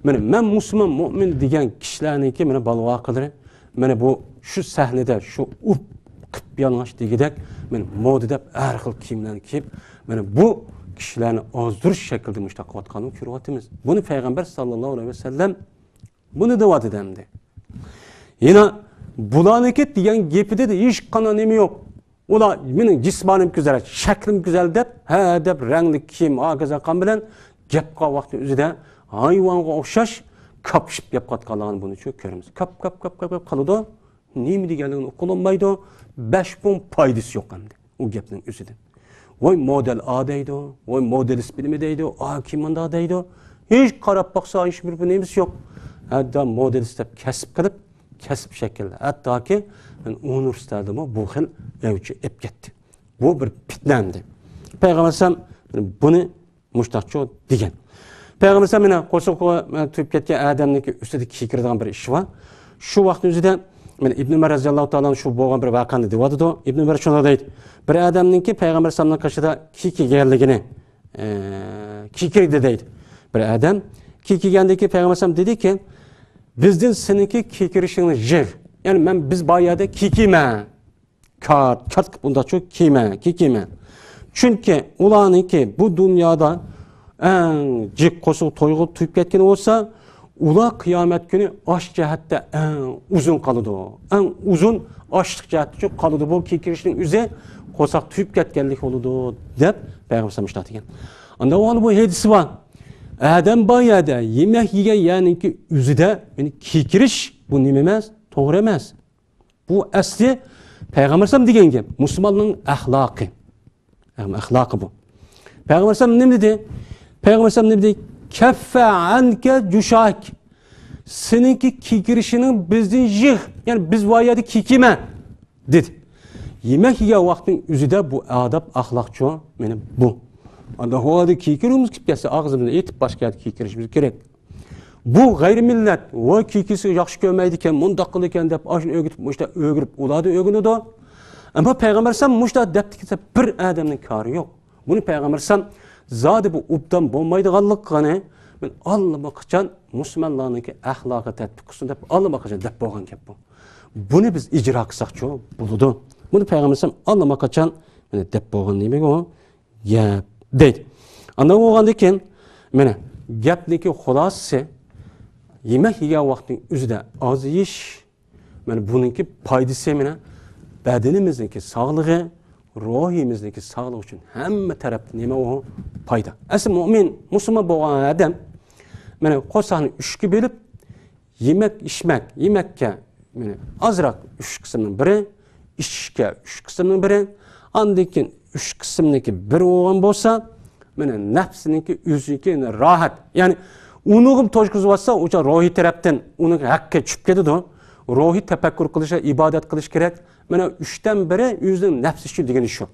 مانا مەن مۇسۇلمان، مۇئمىن دېگەن كىشىلەرنىڭكى مانا بالىۋاقىلىرى، مانا بۇ شۇ سەھنىدە شۇ ئۇپ قىپ يالىڭاچ دېگۈدەك، مانا مودا دەپ ھەر خىل كىيىملەرنى كىيىپ، مانا بۇ كىشىلەرنى ئازدۇرۇش شەكلىدە مۇشۇنداق قىلىۋاتقانلىقىنى كۆرۈۋاتىمىز. بۇنى پەيغەمبەر ساللاللاھۇ ئەلەيھى ۋەسەللەم بۇنى دەۋاتىدۇ ئەمدى. يەنە بۇلارنىڭكى دېگەن گېپىدە ھېچقانداق نېمە يوق. ئۇلار مېنىڭ جىسمانىيىم گۈزەل، شەكلىم گۈزەل دەپ، ھە دەپ رەڭلىك كىيىم، ھاكازا قىلغان بىلەن گەپ قىلغان ۋاقتى ئۆزىدە ھايۋانغا ئوخشاش كاپىشىپ گەپ قىلىۋاتقانلىقىنى بۇنى شۇ كۆرىمىز. كاپ، كاپ، كاپ، كاپ، كاپ قىلىدۇ. نېمە دېگەنلىكىنى ئۇقۇلمايدۇ. بەش پۇڭ پايدىسى يوق ئەمدى ئۇ گەپنىڭ ئۆزىدىن. ۋاي مودېل ئا دەيدۇ، ۋاي مودېلىست بىلىمى دەيدۇ، ئا كىيىم مۇنداق دەيدۇ. ھېچ قاراپ باقسا ھېچ بىر نېمىسى يوق. ھەتتا مودېلىست دەپ كەسىپ قىلىپ، كەسىپ شەكىل، ھەتتاكى ئۇنىۋېرسىتېتلەردىمۇ بۇ خىل ئەۋج ئېلىپ كەتتى. بۇ بىر پىتنە ئەمدى. پەيغەمبەر ئەلەيھىسسالام بۇنى مۇشتاقچۇ دېگەن. پەيغەمبەر ئەلەيھىسسالام مانا قورسىقى تويۇپ كەتكەن ئادەمنىڭكى ئۈستىدە كىيكىرىدىغان بىر ئىش بار. شۇ ۋاقىتنىڭ ئۆزىدە مانا ئىبن ئۆمەر رەزىياللاھۇ تائالا شۇ بولغان بىر ۋەقەنى دېۋاتىدۇ. ئىبن ئۆمەر شۇنداق دەيدۇ. بىر ئادەمنىڭكى پەيغەمبەر ئەلەيھىسسالامنىڭ قېشىدا كىيكىگەنلىكىنى، ئە، كىيكىردى دەيدۇ. بىر ئادەم كىيكىگەندىكى پەيغەمبەر ئەلەيھىسسالام دېدىكى، بىزدىن سېنىڭكى كىيكىرىشىڭنى يىغ. يەنى مەن بىز بار يەردە كىيكىمەن. كارت، كارت قىلىپ ئۇنداقچۇ كىيمە، كىي-، كىيمە. چۈنكى ئۇلارنىڭكى بۇ دۇنيادا ئەڭ جىق قورسىقى تويغا تويۇپ كەتكىنى بولسا، ئۇلار قىيامەت كۈنى ئاش جەھەتتە ئەڭ ئۇزۇن قالىدۇ. ئەڭ ئۇزۇن ئاشلىق جەھەتتە قالىدۇ. بۇ كېكىرىشنىڭ ئۆزى قورساق تويۇپ كەتكەنلىك بولىدۇ، دەپ پەيغەمبەر ئەلەيھىسسالام مۇشۇنداق دېگەن. ئاندا ئۇ بۇ ھەدىسى بار. ئادەم بار يەردە، يېمەك يېگەن يەرنىڭكى ئۆزىدە، يەنى كېكىرىش، بۇ نېمە ئەمەس؟ توغرا ئەمەس. بۇ ئەسلى پەيغەمبەر ئەلەيھىسسالام دېگەن گەپ، مۇسۇلماننىڭ ئەخلاقى. يەنى ئەخلاقى بۇ. پەيغەمبەر ئەلەيھىسسالام نېمە دېدى؟ پەيغەمبەر ئەلەيھىسسالام نېمە دېدى؟ كەففە ئەنكە جۇشاك. سېنىڭكى كېكىرىشىڭنى بىزدىن يىغ. يەنى بىز ۋايەدە كېكىمە، دېدى. يېمەك يېگەن ۋاقىتنىڭ ئۆزىدە بۇ ئادەپ ئەخلاقچۇ، مانا بۇ. ئاندا ھاۋادا كېكىرىمىز كېلىپ كەتسە، ئاغزىمىزنى ئېتىپ باشقا يەردە كېكىرىشىمىز كېرەك. بۇ غەيرىي مىللەت، ۋاي كېكىسى ياخشى كۆرمەيدىكەن، مۇنداق قىلىدىكەن دەپ، ئاشۇنى ئۆگىتىپ، مۇشۇنداق ئۆگىنىپ، ئۇلاردا ئۆگىنىدۇ. ئەمما پەيغەمبەر ئەلەيھىسسالام مۇشۇنداق دەپتىكەن، بىر ئادەمنىڭ كارى يوق. بۇنى پەيغەمبەر ئەلەيھىسسالام زادى بۇ ئوبدان بولمايدىغانلىقىنى مەن ئاللىماقاچان مۇسۇلمانلارنىڭكى ئەخلاقى تەتبىق قىلسۇن دەپ ئاللىماقاچان دەپ بولغان گەپ بۇ. بۇنى بىز ئىجرا قىلساقچۇ بولىدۇ. بۇنى پەيغەمبەر ئەلەيھىسسالام ئاللىماقاچان، مانا، دەپ بولغان نېمە ئۇ؟ گەپ دەيدۇ. ئانداق بولغاندىن كېيىن، مانا، گەپنىڭكى خۇلاسىسى، يېمەك يېگەن ۋاقىتنىڭ ئۆزىدە ئاز يېيىش، مانا، بۇنىڭكى پايدىسى، مانا، بەدىنىمىزنىڭكى ساغلىقى، روھىمىزنىڭكى ساغلىقى ئۈچۈن ھەممە تەرەپتىن نېمە ئۇ؟ پايدا. ئەسلى مۇئمىن، مۇسۇلمان بولغان ئادەم، مانا، قورساقنى ئۈچكە بۆلۈپ، يېمەك، ئىچمەك، يېمەككە، مانا، ئازراق ئۈچ قىسىمنىڭ بىرى، ئىچىشكە ئۈچ قىسىمنىڭ بىرى، ئاندىن كېيىن ئۈچ قىسىمنىڭكى بىرى بولغان بولسا، مانا، نەپسىنىڭكى ئۆزىنىڭكى راھەت. يەنى ئۇنىڭغا توشقۇزۇۋاتسا، ئۇ چاغ روھىي تەرەپتىن ئۇنىڭ ھەققى چۈشۈپ كېتىدۇ. روھىي تەپەككۇر قىلىش، ئىبادەت قىلىش كېرەك. مانا، ئۈچتىن بىرى ئۆزىنىڭ نەپسى ئۈچۈن دېگىنى شۇ.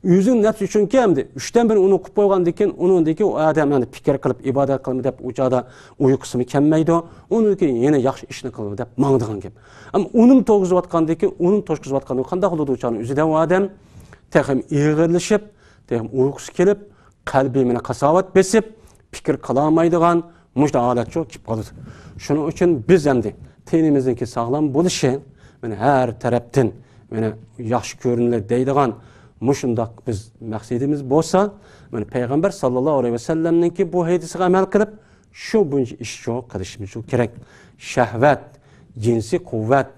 ئۆزىنىڭ نەپسى ئۈچۈنكى ئەمدى ئۈچتىن بىرىنى ئۇنىڭ قىلىپ قويغاندىن كېيىن، ئۇنىڭدىكى ئۇ ئادەم ئەمدى پىكىر قىلىپ ئىبادەت قىلىمەن دەپ ئۇ چاغدا ئۇيقۇسىمۇ كەلمەيدۇ. ئۇنىڭدىكى يەنە ياخشى ئىشنى قىلىمەن دەپ ماڭىدىغان گەپ. ئەمما ئۇنىمۇ توشقۇزۇۋاتقاندىن كېيىن، ئۇنىمۇ توشقۇزۇۋاتقاندىن كېيىن قانداق بولىدۇ ئۇ چاغنىڭ ئۆزىدە ئۇ ئادەم؟ تېخىمۇ ئېغىرلىشىپ، تېخىمۇ ئۇيقۇسى كېلىپ، قەلبى مانا قاساۋەت بېسىپ، پىكىر قىلالمايدىغان مۇشۇنداق ھالەتچۇ كېلىپ قالىدۇ. شۇنىڭ ئۈچۈن بىز ئەمدى تېنىمىزنىڭكى ساغلام بولۇشى، مانا ھەر تەرەپتىن، مانا ياخشى كۆرۈنىدۇ دەيدىغان مۇشۇنداق بىز مەقسىتىمىز بولسا، مانا پەيغەمبەر ساللاللاھۇ ئەلەيھى ۋەسەللەمنىڭكى بۇ ھەدىسىگە ئەمەل قىلىپ، شۇ بويىچە ئىشچۇ قىلىشىمىزچۇ كېرەك. شەھۋەت، جىنسىي قۇۋۋەت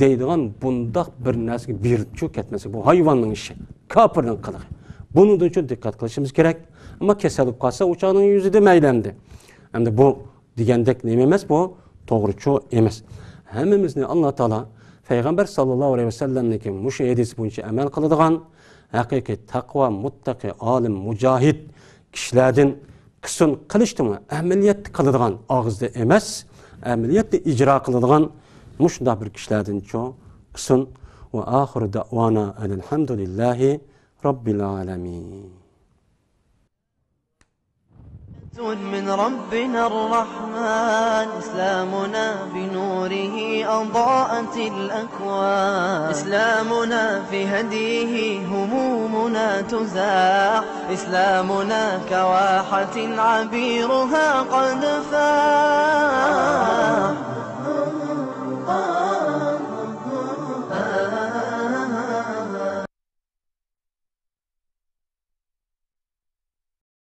دەيدىغان بۇنداق بىر نەرسىگە بېرىلىپچۇ كەتمەسلىك، بۇ ھايۋاننىڭ ئىشى، كاپىرنىڭ قىلىقى. بۇنىڭدىنچۇ دىققەت قىلىشىمىز كېرەك. ئەمما كېسەل بولۇپ قالسا، ئۇ چاغنىڭ يۈزىدە مەيلى ئەمدى. ئەمدى بۇ دېگەندەك نېمە ئەمەس بۇ؟ توغرىچۇ ئەمەس. ھەممىمىزنى ئاللا تائالا پەيغەمبەر ساللاللاھۇ ئەلەيھى ۋەسەللەمنىڭكى مۇشۇ ھەدىسى بويىچە ئەمەل قىلىدىغان، ھەقىقىي تەقۋا، مۇتتەقى، ئالىم، مۇجاھىد كىشىلەردىن قىلسۇن، قىلىشتىمۇ ئەمەلىيەتتە قىلىدىغان، ئاغزىدا ئەمەس، ئەمەلىيەتتە ئىجرا قىلىدىغان مۇشۇنداق بىر كىشىلەردىنچۇ قىلسۇن. ۋە ئاخىرۇ دەئۋانا ئەنىل ھەمدۇلىللاھى رەببىل ئالەمىن. من ربنا الرحمن، إسلامنا بنوره أضاءت الأكوان. إسلامنا في هديه همومنا تزاح، إسلامنا كواحة عبيرها قد فاح.